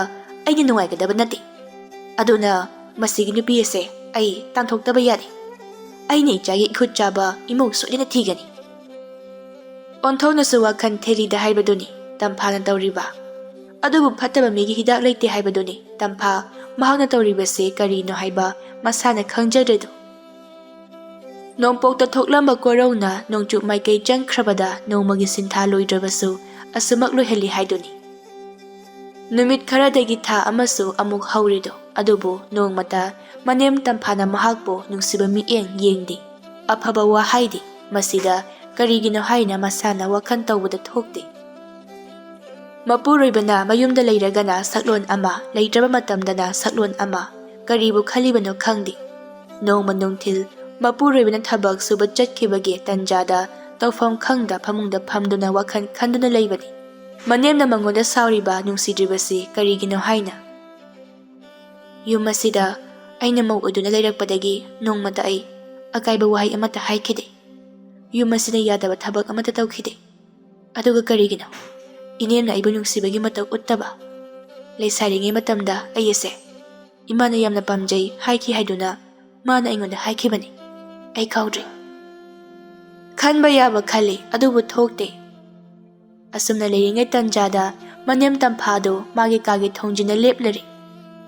ꯑꯩꯅ ꯅꯨꯡꯉꯥꯏꯒꯗꯕ ꯅꯠꯇꯦ꯫ ꯑꯗꯨꯅ ꯃꯁꯤꯒꯤ ꯅꯨꯄꯤ ꯑꯁꯦ ꯑꯩ ꯇꯥꯟꯊꯣꯛꯇꯕ ꯌꯥꯗꯦ꯫ ꯑꯩꯅ ꯏꯆꯥꯒꯤ ꯏꯈꯨꯠ ꯆꯥꯕ ꯏꯃꯧ ꯁꯣꯏꯗꯅ ꯊꯤꯒꯅꯤ꯫ ꯑꯣꯟꯊꯣꯛꯅꯁꯨ ꯋꯥꯈꯜ ꯊꯦꯂꯤꯗ ꯍꯥꯏꯕꯗꯨꯅꯤ ꯇꯝꯐꯥꯅ ꯇꯧꯔꯤꯕ꯫ ꯑꯗꯨꯕꯨ ꯐꯠꯇꯕ ꯃꯤꯒꯤ ꯍꯤꯗꯥꯛ ꯂꯩꯇꯦ ꯍꯥꯏꯕꯗꯨꯅꯤ ꯇꯝꯐꯥ ꯃꯍꯥꯛꯅ ꯇꯧꯔꯤꯕꯁꯦ ꯀꯔꯤꯅꯣ ꯍꯥꯏꯕ ꯃꯁꯥꯅ ꯈꯪꯖꯗ꯭ꯔꯦꯗꯣ꯫ ꯅꯣꯡꯄꯣꯛꯇ ꯊꯣꯛꯂꯝꯕ ꯀꯣꯔꯧꯅ ꯅꯣꯡꯆꯨꯞ ꯃꯥꯏꯀꯩ ꯆꯪꯈ꯭ꯔꯕꯗ ꯅꯣꯡꯃꯒꯤ ꯁꯤꯟꯊꯥ ꯂꯣꯏꯗ꯭ꯔꯕꯁꯨ ꯑꯁꯨꯃꯛ ꯂꯣꯏꯍꯜꯂꯤ ꯍꯥꯏꯗꯨꯅꯤ꯫ ꯅꯨꯃꯤꯠ ꯈꯔꯗꯒꯤ ꯊꯥ ꯑꯃꯁꯨ ꯑꯃꯨꯛ ꯍꯧꯔꯤꯗꯣ, ꯑꯗꯨꯕꯨ ꯅꯣꯡꯃꯇ ꯃꯅꯦꯝ ꯇꯝꯐꯥꯅ ꯃꯍꯥꯛꯄꯨ ꯅꯨꯡꯁꯤꯕ ꯃꯤꯠꯌꯦꯡ ꯌꯦꯡꯗꯦ, ꯑꯐꯕ ꯋꯥ ꯍꯥꯏꯗꯦ꯫ ꯃꯁꯤꯗ ꯀꯔꯤꯒꯤꯅꯣ ꯍꯥꯏꯅ ꯃꯁꯥꯅ ꯋꯥꯈꯜ ꯇꯧꯕꯗ ꯊꯣꯛꯇꯦ꯫ ꯃꯄꯨꯔꯣꯏꯕꯅ ꯃꯌꯨꯝꯗ ꯂꯩꯔꯒꯅ ꯁꯛꯂꯣꯟ ꯑꯃ, ꯂꯩꯇ꯭ꯔꯕ ꯃꯇꯝꯗꯅ ꯁꯛꯂꯣꯟ ꯑꯃ, ꯀꯔꯤꯕꯨ ꯈꯜꯂꯤꯕꯅꯣ ꯈꯪꯗꯦ꯫ ꯅꯣꯡꯃ ꯅꯨꯡꯊꯤꯜ ꯃꯄꯨꯔꯣꯏꯕꯅ ꯊꯕꯛ ꯁꯨꯕ ꯆꯠꯈꯤꯕꯒꯤ ꯇꯟꯖꯥꯗ ꯇꯧꯐꯝ ꯈꯪꯗ ꯐꯃꯨꯡꯗ ꯐꯝꯗꯨꯅ ꯋꯥꯈꯜ ꯈꯟꯗꯨꯅ ꯂꯩꯕꯅꯤ꯫ ꯃꯅꯦꯝꯅ ꯃꯉꯣꯟꯗ ꯁꯥꯎꯔꯤꯕ, ꯅꯨꯡꯁꯤꯗ꯭ꯔꯤꯕꯁꯤ ꯀꯔꯤꯒꯤꯅꯣ ꯍꯥꯏꯅ꯫ ꯌꯨꯝ ꯑꯁꯤꯗ ꯑꯩꯅ ꯃꯧ ꯑꯣꯏꯗꯨꯅ ꯂꯩꯔꯛꯄꯗꯒꯤ ꯅꯣꯡꯃꯇ ꯑꯩ ꯑꯀꯥꯏꯕ ꯋꯥꯍꯩ ꯑꯃꯠꯇ ꯍꯥꯏꯈꯤꯗꯦ꯫ ꯌꯨꯝ ꯑꯁꯤꯅ ꯌꯥꯗꯕ ꯊꯕꯛ ꯑꯃꯠꯇ ꯇꯧꯈꯤꯗꯦ꯫ ꯑꯗꯨꯒ ꯀꯔꯤꯒꯤꯅꯣ ꯏꯅꯦꯝꯅ ꯑꯩꯕꯨ ꯅꯨꯡꯁꯤꯕꯒꯤ ꯃꯇꯧ ꯎꯠꯇꯕ? ꯂꯩꯁꯥꯔꯤꯉꯩ ꯃꯇꯝꯗ ꯑꯩ ꯑꯁꯦ ꯏꯃꯥꯅ ꯌꯥꯝꯅ ꯄꯥꯝꯖꯩ ꯍꯥꯏꯈꯤ ꯍꯥꯏꯗꯨꯅ ꯃꯥꯅ ꯑꯩꯉꯣꯟꯗ ꯍꯥꯏꯈꯤꯕꯅꯤ꯫ ꯑꯩ ꯀꯥꯎꯗ꯭ꯔꯤ꯫ ꯈꯟꯕ ꯌꯥꯕ ꯈꯜꯂꯤ, ꯑꯗꯨꯕꯨ ꯊꯣꯛꯇꯦ꯫ ꯑꯁꯨꯝꯅ ꯂꯩꯔꯤꯉꯩ ꯇꯟꯖꯥꯗ ꯃꯅꯦꯝ ꯇꯝꯐꯥꯗꯨ ꯃꯥꯒꯤ ꯀꯥꯒꯤ ꯊꯣꯡꯖꯤꯟꯗ ꯂꯦꯞꯂꯔꯤ꯫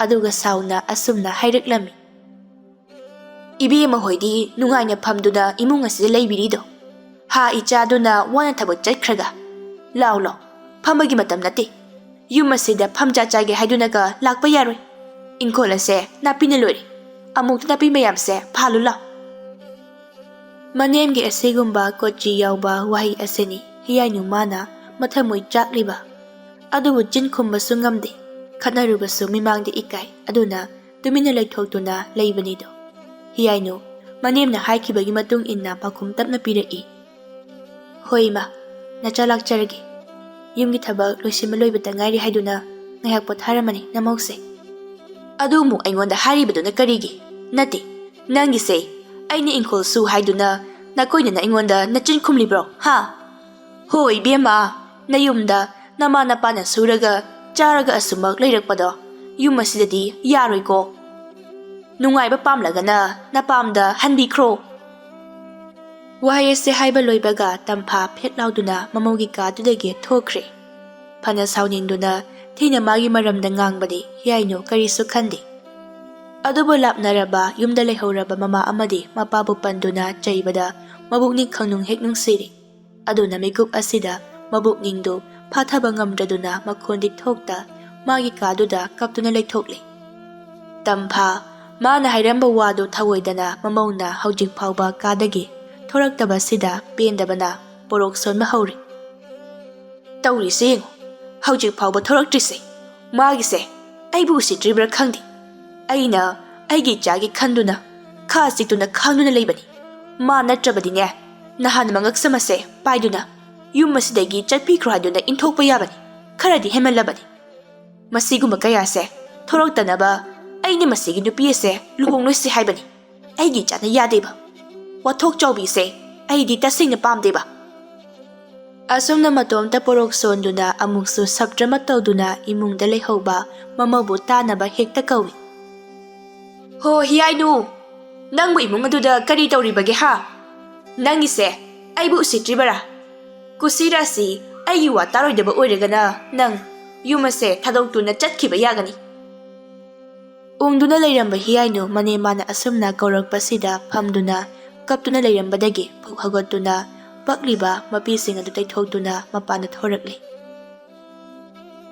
ꯑꯗꯨꯒ ꯁꯥꯎꯅ ꯑꯁꯨꯝꯅ ꯍꯥꯏꯔꯛꯂꯝꯃꯤ, "ꯏꯕꯦꯝꯃ ꯍꯣꯏꯗꯤ ꯅꯨꯡꯉꯥꯏꯅ ꯐꯝꯗꯨꯅ ꯏꯃꯨꯡ ꯑꯁꯤꯗ ꯂꯩꯕꯤꯔꯤꯗꯣ? ꯍꯥ, ꯏꯆꯥꯗꯨꯅ ꯋꯥꯅ ꯊꯕꯛ ꯆꯠꯈ꯭ꯔꯒ? ꯂꯥꯎ, ꯂꯥꯎ, ꯐꯝꯕꯒꯤ ꯃꯇꯝ ꯅꯠꯇꯦ꯫ ꯌꯨꯝ ꯑꯁꯤꯗ ꯐꯝ ꯆꯥ ꯆꯥꯒꯦ ꯍꯥꯏꯗꯨꯅꯒ ꯂꯥꯛꯄ ꯌꯥꯔꯣꯏ꯫ ꯏꯪꯈꯣꯜ ꯑꯁꯦ ꯅꯥꯄꯤꯅ ꯂꯣꯏꯔꯦ꯫ ꯑꯃꯨꯛꯇ ꯅꯥꯄꯤ ꯃꯌꯥꯝꯁꯦ ꯐꯥꯜꯂꯨ ꯂꯥꯎ"꯫ ꯃꯅꯦꯝꯒꯤ ꯑꯁꯤꯒꯨꯝꯕ ꯀꯣꯆꯤ ꯌꯥꯎꯕ ꯋꯥꯍꯩ ꯑꯁꯤꯅꯤ ꯍꯤꯌꯥꯏꯅꯨ ꯃꯥꯅ ꯃꯊꯃꯣꯏ ꯆꯥꯛꯂꯤꯕ꯫ ꯑꯗꯨꯕꯨ ꯆꯤꯟ ꯈꯨꯝꯕꯁꯨ ꯉꯝꯗꯦ, ꯈꯠꯅꯔꯨꯕꯁꯨ ꯃꯤꯃꯥꯡꯗ ꯏꯀꯥꯏ, ꯑꯗꯨꯅ ꯇꯨꯃꯤꯟꯅ ꯂꯩꯊꯣꯛꯇꯨꯅ ꯂꯩꯕꯅꯤꯗꯣ꯫ ꯍꯤꯌꯥꯏꯅꯨ, ꯃꯅꯦꯝꯅ ꯍꯥꯏꯈꯤꯕꯒꯤ ꯃꯇꯨꯡ ꯏꯟꯅ ꯄꯥꯎꯈꯨꯝ ꯇꯞꯅ ꯄꯤꯔꯛꯏ꯫ "ꯍꯣꯏ ꯏꯃꯥ, ꯅꯆꯥ ꯂꯥꯛꯆꯔꯒꯦ꯫ ꯌꯨꯝꯒꯤ ꯊꯕꯛ ꯂꯣꯏꯁꯤꯟꯕ ꯂꯣꯏꯕꯇ ꯉꯥꯏꯔꯤ ꯍꯥꯏꯗꯨꯅ ꯉꯥꯏꯍꯥꯛ ꯄꯣꯊꯥꯔꯝꯃꯅꯤ ꯅꯃꯧꯁꯦ"꯫ "ꯑꯗꯨ ꯑꯃꯨꯛ ꯑꯩꯉꯣꯟꯗ ꯍꯥꯏꯔꯤꯕꯗꯨꯅ ꯀꯔꯤꯒꯤ? ꯅꯠꯇꯦ, ꯅꯪꯒꯤꯁꯦ ꯑꯩꯅ ꯏꯪꯈꯣꯜ ꯁꯨ ꯍꯥꯏꯗꯨꯅ ꯅꯀꯣꯏꯅꯅ ꯑꯩꯉꯣꯟꯗ ꯅꯆꯤꯟ ꯈꯨꯝꯂꯤꯕ꯭ꯔꯣ, ꯍꯥ?" "ꯍꯣ ꯏꯕꯦꯝꯃ, ꯅꯌꯨꯝꯗ ꯅꯃꯥ ꯅꯄꯥꯅ ꯁꯨꯔꯒ ꯆꯥꯔꯒ ꯑꯁꯨꯃꯛ ꯂꯩꯔꯛꯄꯗꯣ ꯌꯨꯝ ꯑꯁꯤꯗꯗꯤ ꯌꯥꯔꯣꯏꯀꯣ꯫ ꯅꯨꯡꯉꯥꯏꯕ ꯄꯥꯝꯂꯒꯅ ꯅꯄꯥꯝꯗ ꯍꯟꯕꯤꯈ꯭ꯔꯣ꯫ ꯋꯥꯍꯩ ꯑꯁꯤ ꯍꯥꯏꯕ ꯂꯣꯏꯕꯒ ꯇꯝꯐꯥ ꯐꯦꯠ ꯂꯥꯎꯗꯨꯅ ꯃꯃꯧꯒꯤ ꯀꯥꯗꯨꯗꯒꯤ ꯊꯣꯛꯈ꯭ꯔꯦ꯫ ꯐꯅ ꯁꯥꯎꯅꯤꯡꯗꯨꯅ ꯊꯤꯅ ꯃꯥꯒꯤ ꯃꯔꯝꯗ ꯉꯥꯡꯕꯗꯤ ꯍꯤꯌꯥꯏꯅꯨ ꯀꯔꯤꯁꯨ ꯈꯟꯗꯦ꯫ ꯑꯗꯨꯕꯨ ꯂꯥꯞꯅꯔꯕ ꯌꯨꯝꯗ ꯂꯩꯍꯧꯔꯕ ꯃꯃꯥ ꯑꯃꯗꯤ ꯃꯄꯥꯕꯨ ꯄꯟꯗꯨꯅ ꯆꯩꯕꯗ ꯃꯕꯨꯛꯅꯤꯡ ꯈꯪꯅꯨꯡ ꯍꯦꯛ ꯅꯨꯡꯁꯤꯔꯤ꯫ ꯑꯗꯨꯅ ꯃꯤꯀꯨꯞ ꯑꯁꯤꯗ ꯃꯕꯨꯛꯅꯤꯡꯗꯨ ꯐꯥꯊꯕ ꯉꯝꯗ꯭ꯔꯗꯨꯅ ꯃꯈꯣꯟꯗꯤ ꯊꯣꯛꯇ ꯃꯥꯒꯤ ꯀꯥꯗꯨꯗ ꯀꯞꯇꯨꯅ ꯂꯩꯊꯣꯛꯂꯤ꯫ ꯇꯝꯐꯥ ꯃꯥꯅ ꯍꯥꯏꯔꯝꯕ ꯋꯥꯗꯨ ꯊꯧꯑꯣꯏꯗꯅ ꯃꯃꯧꯅ ꯍꯧꯖꯤꯛ ꯐꯥꯎꯕ ꯀꯥꯗꯒꯤ ꯊꯣꯔꯛꯇꯕꯁꯤꯗ ꯄꯦꯟꯗꯕꯅ ꯄꯣꯔꯣꯛ ꯁꯣꯟꯕ ꯍꯧꯔꯤ꯫ ꯇꯧꯔꯤꯁꯦ ꯌꯦꯡꯉꯨ, ꯍꯧꯖꯤꯛ ꯐꯥꯎꯕ ꯊꯣꯔꯛꯇ꯭ꯔꯤꯁꯦ꯫ ꯃꯥꯒꯤꯁꯦ ꯑꯩꯕꯨ ꯎꯁꯤꯠꯇ꯭ꯔꯤꯕ꯭ꯔꯥ ꯈꯪꯗꯦ꯫ ꯑꯩꯅ ꯑꯩꯒꯤ ꯏꯆꯥꯒꯤ ꯈꯟꯗꯨꯅ ꯈꯥ ꯆꯤꯛꯇꯨꯅ ꯈꯥꯡꯗꯨꯅ ꯂꯩꯕꯅꯤ꯫ ꯃꯥ ꯅꯠꯇ꯭ꯔꯕꯗꯤꯅꯦ, ꯅꯍꯥꯟ ꯃꯉꯛꯁꯝ ꯑꯁꯦ ꯄꯥꯏꯗꯨꯅ ꯌꯨꯝ ꯑꯁꯤꯗꯒꯤ ꯆꯠꯄꯤꯈ꯭ꯔꯣ ꯍꯥꯏꯗꯨꯅ ꯏꯟꯊꯣꯛꯄ ꯌꯥꯕꯅꯤ꯫ ꯈꯔꯗꯤ ꯍꯦꯟꯃꯜꯂꯕꯅꯤ꯫ ꯃꯁꯤꯒꯨꯝꯕ ꯀꯌꯥꯁꯦ ꯊꯣꯔꯛꯇꯅꯕ ꯑꯩꯅ ꯃꯁꯤꯒꯤ ꯅꯨꯄꯤ ꯑꯁꯦ ꯂꯨꯍꯣꯡꯂꯣꯏꯁꯤ ꯍꯥꯏꯕꯅꯤ꯫ ꯑꯩꯒꯤ ꯏꯆꯥꯅ ꯌꯥꯗꯦꯕ꯫ ꯋꯥꯊꯣꯛ ꯆꯥꯎꯕꯤꯁꯦ ꯑꯩꯗꯤ ꯇꯁꯦꯡꯅ ꯄꯥꯝꯗꯦꯕ꯫ ꯑꯁꯨꯝꯅ ꯃꯇꯣꯝꯇ ꯄꯣꯔꯣꯛ ꯁꯣꯟꯗꯨꯅ ꯑꯃꯨꯛꯁꯨ ꯁꯞꯇ꯭ꯔꯃꯛ ꯇꯧꯗꯨꯅ ꯏꯃꯨꯡꯗ ꯂꯩꯍꯧꯕ ꯃꯃꯧꯕꯨ ꯇꯥꯅꯕ ꯍꯦꯛꯇ ꯀꯧꯏ꯫ "ꯍꯣ ꯍꯤꯌꯥꯏꯅꯨ, ꯅꯪꯕꯨ ꯏꯃꯨꯡ ꯑꯗꯨꯗ ꯀꯔꯤ ꯇꯧꯔꯤꯕꯒꯦ ꯍꯥ? ꯅꯪꯒꯤꯁꯦ ꯑꯩꯕꯨ ꯎꯁꯤꯠꯇ꯭ꯔꯤꯕꯔꯥ? ꯀꯨꯁꯤꯔꯥꯁꯤ ꯑꯩꯒꯤ ꯋꯥ ꯇꯥꯔꯣꯏꯗꯕ ꯑꯣꯏꯔꯒꯅ ꯅꯪ ꯌꯨꯝ ꯑꯁꯦ ꯊꯥꯗꯣꯛꯇꯨꯅ ꯆꯠꯈꯤꯕ ꯌꯥꯒꯅꯤ꯫" ꯎꯪꯗꯨꯅ ꯂꯩꯔꯝꯕ ꯍꯤꯌꯥꯏꯅꯨ ꯃꯅꯦ ꯃꯥꯅ ꯑꯁꯨꯝꯅ ꯀꯧꯔꯛꯄꯁꯤꯗ ꯐꯝꯗꯨꯅ ꯀꯞꯇꯨꯅ ꯂꯩꯔꯝꯕꯗꯒꯤ ꯐꯨꯛ ꯍꯧꯒꯠꯇꯨꯅ ꯄꯛꯂꯤꯕ ꯃꯄꯤꯁꯤꯡ ꯑꯗꯨ ꯇꯩꯊꯣꯛꯇꯨꯅ ꯃꯄꯥꯟꯗ ꯊꯣꯔꯛꯂꯤ꯫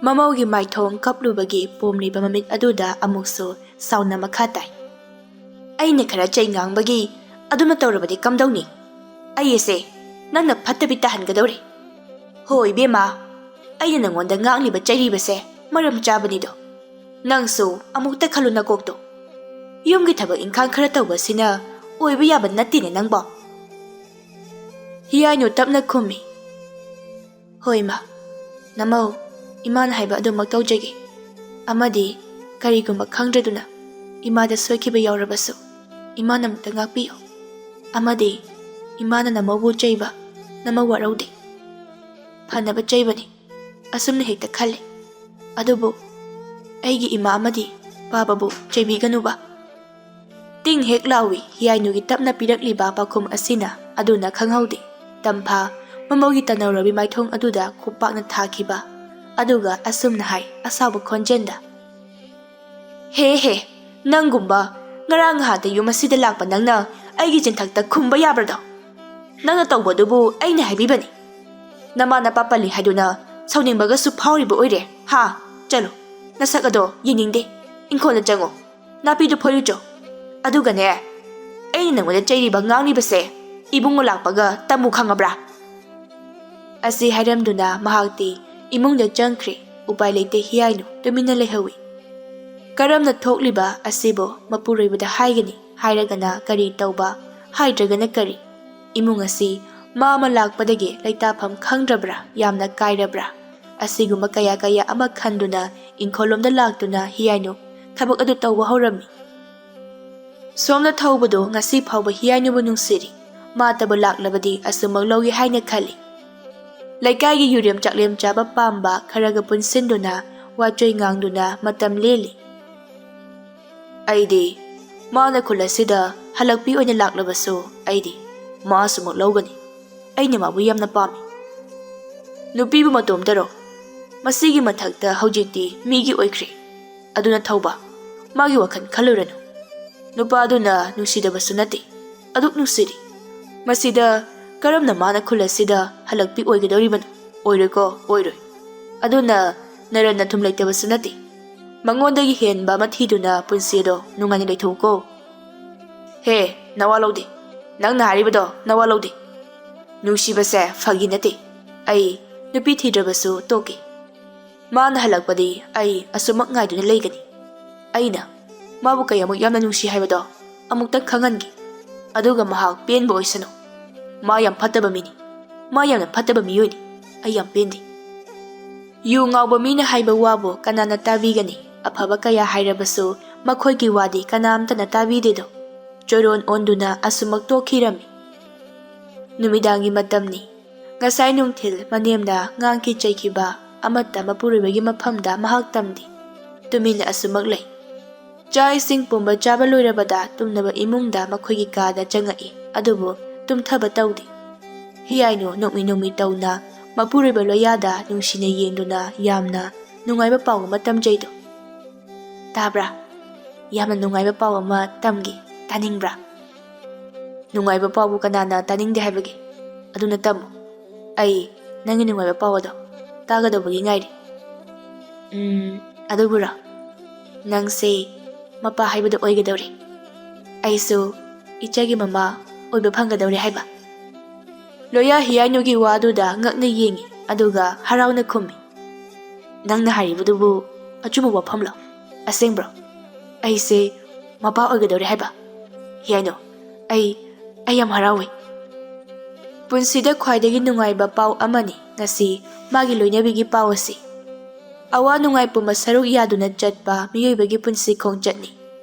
ꯃꯃꯧꯒꯤ ꯃꯥꯏꯊꯣꯡ ꯀꯞꯂꯨꯕꯒꯤ ꯄꯣꯝꯂꯤꯕ ꯃꯃꯤꯠ ꯑꯗꯨꯗ ꯑꯃꯨꯛꯁꯨ ꯁꯥꯎꯅ ꯃꯈꯥ ꯇꯥꯏ꯫ "ꯑꯩꯅ ꯈꯔ ꯆꯩ ꯉꯥꯡꯕꯒꯤ ꯑꯗꯨꯝꯅ ꯇꯧꯔꯕꯗꯤ ꯀꯝꯗꯧꯅꯤ? ꯑꯩ ꯑꯁꯦ ꯅꯪꯅ ꯐꯠꯇꯕꯤ ꯇꯥꯍꯟꯒꯗꯧꯔꯦ꯫ ꯍꯣ ꯏꯕꯦꯝꯃ, ꯑꯩꯅ ꯅꯪꯉꯣꯟꯗ ꯉꯥꯡꯂꯤꯕ ꯆꯩꯔꯤꯕꯁꯦ ꯃꯔꯝ ꯆꯥꯕꯅꯤꯗꯣ꯫ ꯅꯪꯁꯨ ꯑꯃꯨꯛꯇ ꯈꯜꯂꯨ ꯅꯀꯣꯛꯇꯣ꯫ ꯌꯨꯝꯒꯤ ꯊꯕꯛ ꯏꯪꯈꯥꯡ ꯈꯔ ꯇꯧꯕꯁꯤꯅ ꯑꯣꯏꯕ ꯌꯥꯕ ꯅꯠꯇꯦꯅꯦ ꯅꯪꯕꯣ꯫" ꯍꯤꯌꯥꯏꯅꯨ ꯇꯞꯅ ꯈꯨꯝꯃꯤ꯫ "ꯍꯣꯏ ꯏꯃꯥ, ꯅꯃꯧ, ꯏꯃꯥꯅ ꯍꯥꯏꯕ ꯑꯗꯨꯃꯛ ꯇꯧꯖꯒꯦ꯫ ꯑꯃꯗꯤ ꯀꯔꯤꯒꯨꯝꯕ ꯈꯪꯗ꯭ꯔꯗꯨꯅ ꯏꯃꯥꯗ ꯁꯣꯏꯈꯤꯕ ꯌꯥꯎꯔꯕꯁꯨ ꯏꯃꯥꯅ ꯑꯃꯨꯛꯇ ꯉꯥꯛꯄꯤꯌꯨ꯫ ꯑꯃꯗꯤ ꯏꯃꯥꯅ ꯅꯃꯧꯕꯨ ꯆꯩꯕ ꯅꯃꯧ ꯋꯥꯔꯧꯗꯦ꯫" ꯐꯅꯕ ꯆꯩꯕꯅꯤ ꯑꯁꯨꯝꯅ ꯍꯦꯛꯇ ꯈꯜꯂꯤ꯫ ꯑꯗꯨꯕꯨ ꯑꯩꯒꯤ ꯏꯃꯥ ꯑꯃꯗꯤ ꯄꯥꯕꯕꯨ ꯆꯩꯕꯤꯒꯅꯨꯕ꯫ ꯇꯤꯡ ꯍꯦꯛ ꯂꯥꯎꯏ ꯍꯤꯌꯥꯏꯅꯨꯒꯤ ꯇꯞꯅ ꯄꯤꯔꯛꯂꯤꯕ ꯄꯥꯎꯈꯨꯝ ꯑꯁꯤꯅ꯫ ꯑꯗꯨꯅ ꯈꯪꯍꯧꯗꯦ꯫ ꯇꯝꯐꯥ ꯃꯃꯧꯒꯤ ꯇꯅꯧꯔꯕꯤ ꯃꯥꯏꯊꯣꯡ ꯑꯗꯨꯗ ꯈꯨꯄꯥꯛꯅ ꯊꯥꯈꯤꯕ꯫ ꯑꯗꯨꯒ ꯑꯁꯨꯝꯅ ꯍꯥꯏ ꯑꯁꯥꯎꯕ ꯈꯣꯟꯖꯦꯜꯗ, "ꯍꯦ ꯍꯦ, ꯅꯪꯒꯨꯝꯕ ꯉꯔꯥꯡ ꯅꯍꯥꯟꯗ ꯌꯨꯝ ꯑꯁꯤꯗ ꯂꯥꯛꯄ ꯅꯪꯅ ꯑꯩꯒꯤ ꯆꯤꯟꯊꯛꯇ ꯈꯨꯝꯕ ꯌꯥꯕ꯭ꯔꯗꯣ? ꯅꯪꯅ ꯇꯧꯕꯗꯨꯕꯨ ꯑꯩꯅ ꯍꯥꯏꯕꯤꯕꯅꯤ꯫ ꯅꯃꯥ ꯅꯄꯥ ꯄꯜꯂꯤ ꯍꯥꯏꯗꯨꯅ ꯁꯥꯎꯅꯤꯡꯕꯒꯁꯨ ꯐꯥꯎꯔꯤꯕ ꯑꯣꯏꯔꯦ ꯍꯥ? ꯆꯠꯂꯣ, ꯅꯁꯛ ꯑꯗꯣ ꯌꯦꯡꯅꯤꯡꯗꯦ꯫ ꯏꯪꯈꯣꯜꯗ ꯆꯪꯉꯣ, ꯅꯥꯄꯤꯗꯨ ꯐꯣꯏꯔꯨꯆꯣ꯫ ꯑꯗꯨꯒꯅꯦ, ꯑꯩꯅ ꯅꯉꯣꯟꯗ ꯆꯩꯔꯤꯕ ꯉꯥꯡꯂꯤꯕꯁꯦ ꯏꯕꯨꯡꯉꯣ ꯂꯥꯛꯄꯒ ꯇꯝꯃꯨ ꯈꯪꯉꯕ꯭ꯔꯥ?" ꯑꯁꯤ ꯍꯥꯏꯔꯝꯗꯨꯅ ꯃꯍꯥꯛꯇꯤ ꯏꯃꯨꯡꯗ ꯆꯪꯈ꯭ꯔꯦ꯫ ꯎꯄꯥꯏ ꯂꯩꯇꯦ ꯍꯤꯌꯥꯏꯅꯨ ꯇꯨꯃꯤꯟꯅ ꯂꯩꯍꯧꯏ꯫ ꯀꯔꯝꯅ ꯊꯣꯛꯂꯤꯕ ꯑꯁꯤꯕꯨ ꯃꯄꯨꯔꯣꯏꯕꯗ ꯍꯥꯏꯒꯅꯤ? ꯍꯥꯏꯔꯒꯅ ꯀꯔꯤ ꯇꯧꯕ? ꯍꯥꯏꯗ꯭ꯔꯒꯅ ꯀꯔꯤ? ꯏꯃꯨꯡ ꯑꯁꯤ ꯃꯥ ꯑꯃ ꯂꯥꯛꯄꯗꯒꯤ ꯂꯩꯇꯥꯐꯝ ꯈꯪꯗ꯭ꯔꯕ꯭ꯔꯥ? ꯌꯥꯝꯅ ꯀꯥꯏꯔꯕ꯭ꯔꯥ? ꯑꯁꯤꯒꯨꯝꯕ ꯀꯌꯥ ꯀꯌꯥ ꯑꯃ ꯈꯟꯗꯨꯅ ꯏꯪꯈꯣꯜꯂꯣꯝꯗ ꯂꯥꯛꯇꯨꯅ ꯍꯤꯌꯥꯏꯅꯨ ꯊꯕꯛ ꯑꯗꯨ ꯇꯧꯕ ꯍꯧꯔꯝꯃꯤ꯫ ꯁꯣꯝꯅ ꯊꯧꯕꯗꯨ ꯉꯁꯤ ꯐꯥꯎꯕ ꯍꯤꯌꯥꯏꯅꯨꯕꯨ ꯅꯨꯡꯁꯤꯔꯤ꯫ ꯃꯥꯇꯕꯨ ꯂꯥꯛꯂꯕꯗꯤ ꯑꯁꯨꯃꯛ ꯂꯧꯏ ꯍꯥꯏꯅ ꯈꯜꯂꯤ꯫ ꯂꯩꯀꯥꯏꯒꯤ ꯌꯨꯔꯦꯝ ꯆꯥꯛꯂꯦꯝ ꯆꯥꯕ ꯄꯥꯝꯕ ꯈꯔꯒ ꯄꯨꯟꯁꯤꯟꯗꯨꯅ ꯋꯥꯆꯣꯏ ꯉꯥꯡꯗꯨꯅ ꯃꯇꯝ ꯂꯦꯜꯂꯤ꯫ "ꯑꯩꯗꯤ ꯃꯥꯅ ꯈꯨꯜ ꯑꯁꯤꯗ ꯍꯜꯂꯛꯄꯤ ꯑꯣꯏꯅ ꯂꯥꯛꯂꯕꯁꯨ ꯑꯩꯗꯤ ꯃꯥ ꯑꯁꯨꯃꯛ ꯂꯧꯒꯅꯤ꯫ ꯑꯩꯅ ꯃꯥꯕꯨ ꯌꯥꯝꯅ ꯄꯥꯝꯃꯤ꯫ ꯅꯨꯄꯤꯕꯨ ꯃꯇꯣꯝꯇꯔꯣ? ꯃꯁꯤꯒꯤ ꯃꯊꯛꯇ ꯍꯧꯖꯤꯛꯇꯤ ꯃꯤꯒꯤ ꯑꯣꯏꯈ꯭ꯔꯦ꯫ ꯑꯗꯨꯅ ꯊꯧꯕ, ꯃꯥꯒꯤ ꯋꯥꯈꯜ ꯈꯜꯂꯨꯔꯅꯨ꯫ ꯅꯨꯄꯥꯗꯨꯅ ꯅꯨꯡꯁꯤꯗꯕꯁꯨ ꯅꯠꯇꯦ, ꯑꯗꯨꯛ ꯅꯨꯡꯁꯤꯔꯤ꯫ ꯃꯁꯤꯗ ꯀꯔꯝꯅ ꯃꯥꯅ ꯈꯨꯜ ꯑꯁꯤꯗ ꯍꯜꯂꯛꯄꯤ ꯑꯣꯏꯒꯗꯧꯔꯤꯕꯅꯣ? ꯑꯣꯏꯔꯣꯏꯀꯣ, ꯑꯣꯏꯔꯣꯏ꯫ ꯑꯗꯨꯅ ꯅꯔꯟ ꯅꯊꯨꯝ ꯂꯩꯇꯕꯁꯨ ꯅꯠꯇꯦ꯫ ꯃꯉꯣꯟꯗꯒꯤ ꯍꯦꯟꯕ ꯑꯃ ꯊꯤꯗꯨꯅ ꯄꯨꯟꯁꯤ ꯑꯗꯣ ꯅꯨꯡꯉꯥꯏꯅ ꯂꯩꯊꯣꯛꯎꯀꯣ꯫" "ꯍꯦ, ꯅꯋꯥ ꯂꯧꯗꯦ꯫ ꯅꯪꯅ ꯍꯥꯏꯔꯤꯕꯗꯣ ꯅꯋꯥ ꯂꯧꯗꯦ꯫ ꯅꯨꯡꯁꯤꯕꯁꯦ ꯐꯥꯒꯤ ꯅꯠꯇꯦ꯫ ꯑꯩ ꯅꯨꯄꯤ ꯊꯤꯗ꯭ꯔꯕꯁꯨ ꯇꯣꯛꯀꯦ꯫ ꯃꯥꯅ ꯍꯜꯂꯛꯄꯗꯤ ꯑꯩ ꯑꯁꯨꯃꯛ ꯉꯥꯏꯗꯨꯅ ꯂꯩꯒꯅꯤ꯫ ꯑꯩꯅ ꯃꯥꯕꯨ ꯀꯌꯥꯃꯨꯛ ꯌꯥꯝꯅ ꯅꯨꯡꯁꯤ ꯍꯥꯏꯕꯗꯣ ꯑꯃꯨꯛꯇꯪ ꯈꯪꯍꯟꯒꯦ꯫ ꯑꯗꯨꯒ ꯃꯍꯥꯛ ꯄꯦꯟꯕ ꯑꯣꯏꯁꯅꯨ꯫ ꯃꯥ ꯌꯥꯝ ꯐꯠꯇꯕ ꯃꯤꯅꯤ꯫ ꯃꯥ ꯌꯥꯝꯅ ꯐꯠꯇꯕ ꯃꯤꯑꯣꯏꯅꯤ꯫ ꯑꯩ ꯌꯥꯝ ꯄꯦꯟꯗꯦ꯫ ꯌꯨ ꯉꯥꯎꯕ ꯃꯤꯅ ꯍꯥꯏꯕ ꯋꯥꯕꯨ ꯀꯅꯥꯅ ꯇꯥꯕꯤꯒꯅꯤ? ꯑꯐꯕ ꯀꯌꯥ ꯍꯥꯏꯔꯕꯁꯨ ꯃꯈꯣꯏꯒꯤ ꯋꯥꯗꯤ ꯀꯅꯥꯝꯇꯅ ꯇꯥꯕꯤꯗꯦꯗꯣ꯫" ꯆꯣꯏꯔꯣꯟ ꯑꯣꯟꯗꯨꯅ ꯑꯁꯨꯃꯛ ꯇꯣꯛꯈꯤꯔꯝꯃꯤ꯫ ꯅꯨꯃꯤꯗꯥꯡꯒꯤ ꯃꯇꯝꯅꯤ꯫ ꯉꯁꯥꯏ ꯅꯨꯡꯊꯤꯜ ꯃꯅꯦꯝꯅ ꯉꯥꯡꯈꯤ ꯆꯩꯈꯤꯕ ꯑꯃꯠꯇ ꯃꯄꯨꯔꯣꯏꯕꯒꯤ ꯃꯐꯝꯗ ꯃꯍꯥꯛ ꯇꯝꯗꯦ꯫ ꯇꯨꯃꯤꯟꯅ ꯑꯁꯨꯃꯛ ꯂꯩ꯫ ꯆꯥꯛ ꯏꯁꯤꯡ ꯄꯨꯝꯕ ꯆꯥꯕ ꯂꯣꯏꯔꯕꯗ ꯇꯨꯝꯅꯕ ꯏꯃꯨꯡꯗ ꯃꯈꯣꯏꯒꯤ ꯀꯥꯗ ꯆꯪꯉꯛꯏ, ꯑꯗꯨꯕꯨ ꯇꯨꯝꯊꯕ ꯇꯧꯗꯦ꯫ ꯍꯤꯌꯥꯏꯅꯨ ꯅꯣꯛꯃꯤ ꯅꯣꯛꯃꯤ ꯇꯧꯅ ꯃꯄꯨꯔꯣꯏꯕ ꯂꯣꯌꯥꯗ ꯅꯨꯡꯁꯤꯅ ꯌꯦꯡꯗꯨꯅ ꯌꯥꯝꯅ ꯅꯨꯡꯉꯥꯏꯕ ꯄꯥꯎ ꯑꯃ ꯇꯝꯖꯩꯗꯣ꯫ "ꯇꯥꯕ꯭ꯔꯥ? ꯌꯥꯝꯅ ꯅꯨꯡꯉꯥꯏꯕ ꯄꯥꯎ ꯑꯃ ꯇꯝꯒꯦ꯫ ꯇꯥꯅꯤꯡꯕ꯭ꯔꯥ?" "ꯅꯨꯡꯉꯥꯏꯕ ꯄꯥꯎꯕꯨ ꯀꯅꯥꯅ ꯇꯥꯅꯤꯡꯗꯦ ꯍꯥꯏꯕꯒꯦ? ꯑꯗꯨꯅ ꯇꯝꯃꯨ꯫ ꯑꯩ ꯅꯪꯒꯤ ꯅꯨꯡꯉꯥꯏꯕ ꯄꯥꯎ ꯑꯗꯣ ꯇꯥꯒꯗꯧꯕꯒꯤ ꯉꯥꯏꯔꯤ꯫" "ꯎꯝ, ꯑꯗꯨꯕꯨꯔꯣ? ꯅꯪꯁꯦ ꯃꯄꯥ ꯍꯥꯏꯕꯗꯣ ꯑꯣꯏꯒꯗꯧꯔꯦ꯫ ꯑꯩꯁꯨ ꯏꯆꯥꯒꯤ ꯃꯃꯥ ꯑꯣꯏꯕ ꯐꯪꯒꯗꯧꯔꯦ ꯍꯥꯏꯕ?" ꯂꯣꯌꯥ ꯍꯤꯌꯥꯏꯅꯨꯒꯤ ꯋꯥꯗꯨꯗ ꯉꯛꯅ ꯌꯦꯡꯉꯤ, ꯑꯗꯨꯒ ꯍꯔꯥꯎꯅ ꯈꯨꯝꯃꯤ꯫ "ꯅꯪꯅ ꯍꯥꯏꯔꯤꯕꯗꯨꯕꯨ ꯑꯆꯨꯝꯕ ꯋꯥꯐꯝꯂꯣ? ꯑꯁꯦꯡꯕ꯭ꯔꯣ? ꯑꯩꯁꯦ ꯃꯄꯥ ꯑꯣꯏꯒꯗꯧꯔꯦ ꯍꯥꯏꯕ? ꯍꯤꯌꯥꯏꯅꯨ, ꯑꯩ, ꯑꯩ ꯌꯥꯝ ꯍꯔꯥꯎꯏ꯫" ꯄꯨꯟꯁꯤꯗ ꯈ꯭ꯋꯥꯏꯗꯒꯤ ꯅꯨꯡꯉꯥꯏꯕ ꯄꯥꯎ ꯑꯃꯅꯤ ꯉꯁꯤ ꯃꯥꯒꯤ ꯂꯣꯏꯅꯕꯤꯒꯤ ꯄꯥꯎ ꯑꯁꯤ꯫ ꯑꯋꯥ ꯅꯨꯡꯉꯥꯏ ꯄꯨꯝꯕ ꯁꯔꯨꯛ ꯌꯥꯗꯨꯅ ꯆꯠꯄ ꯃꯤꯑꯣꯏꯕꯒꯤ ꯄꯨꯟꯁꯤ ꯈꯣꯡꯆꯠꯅꯤ꯫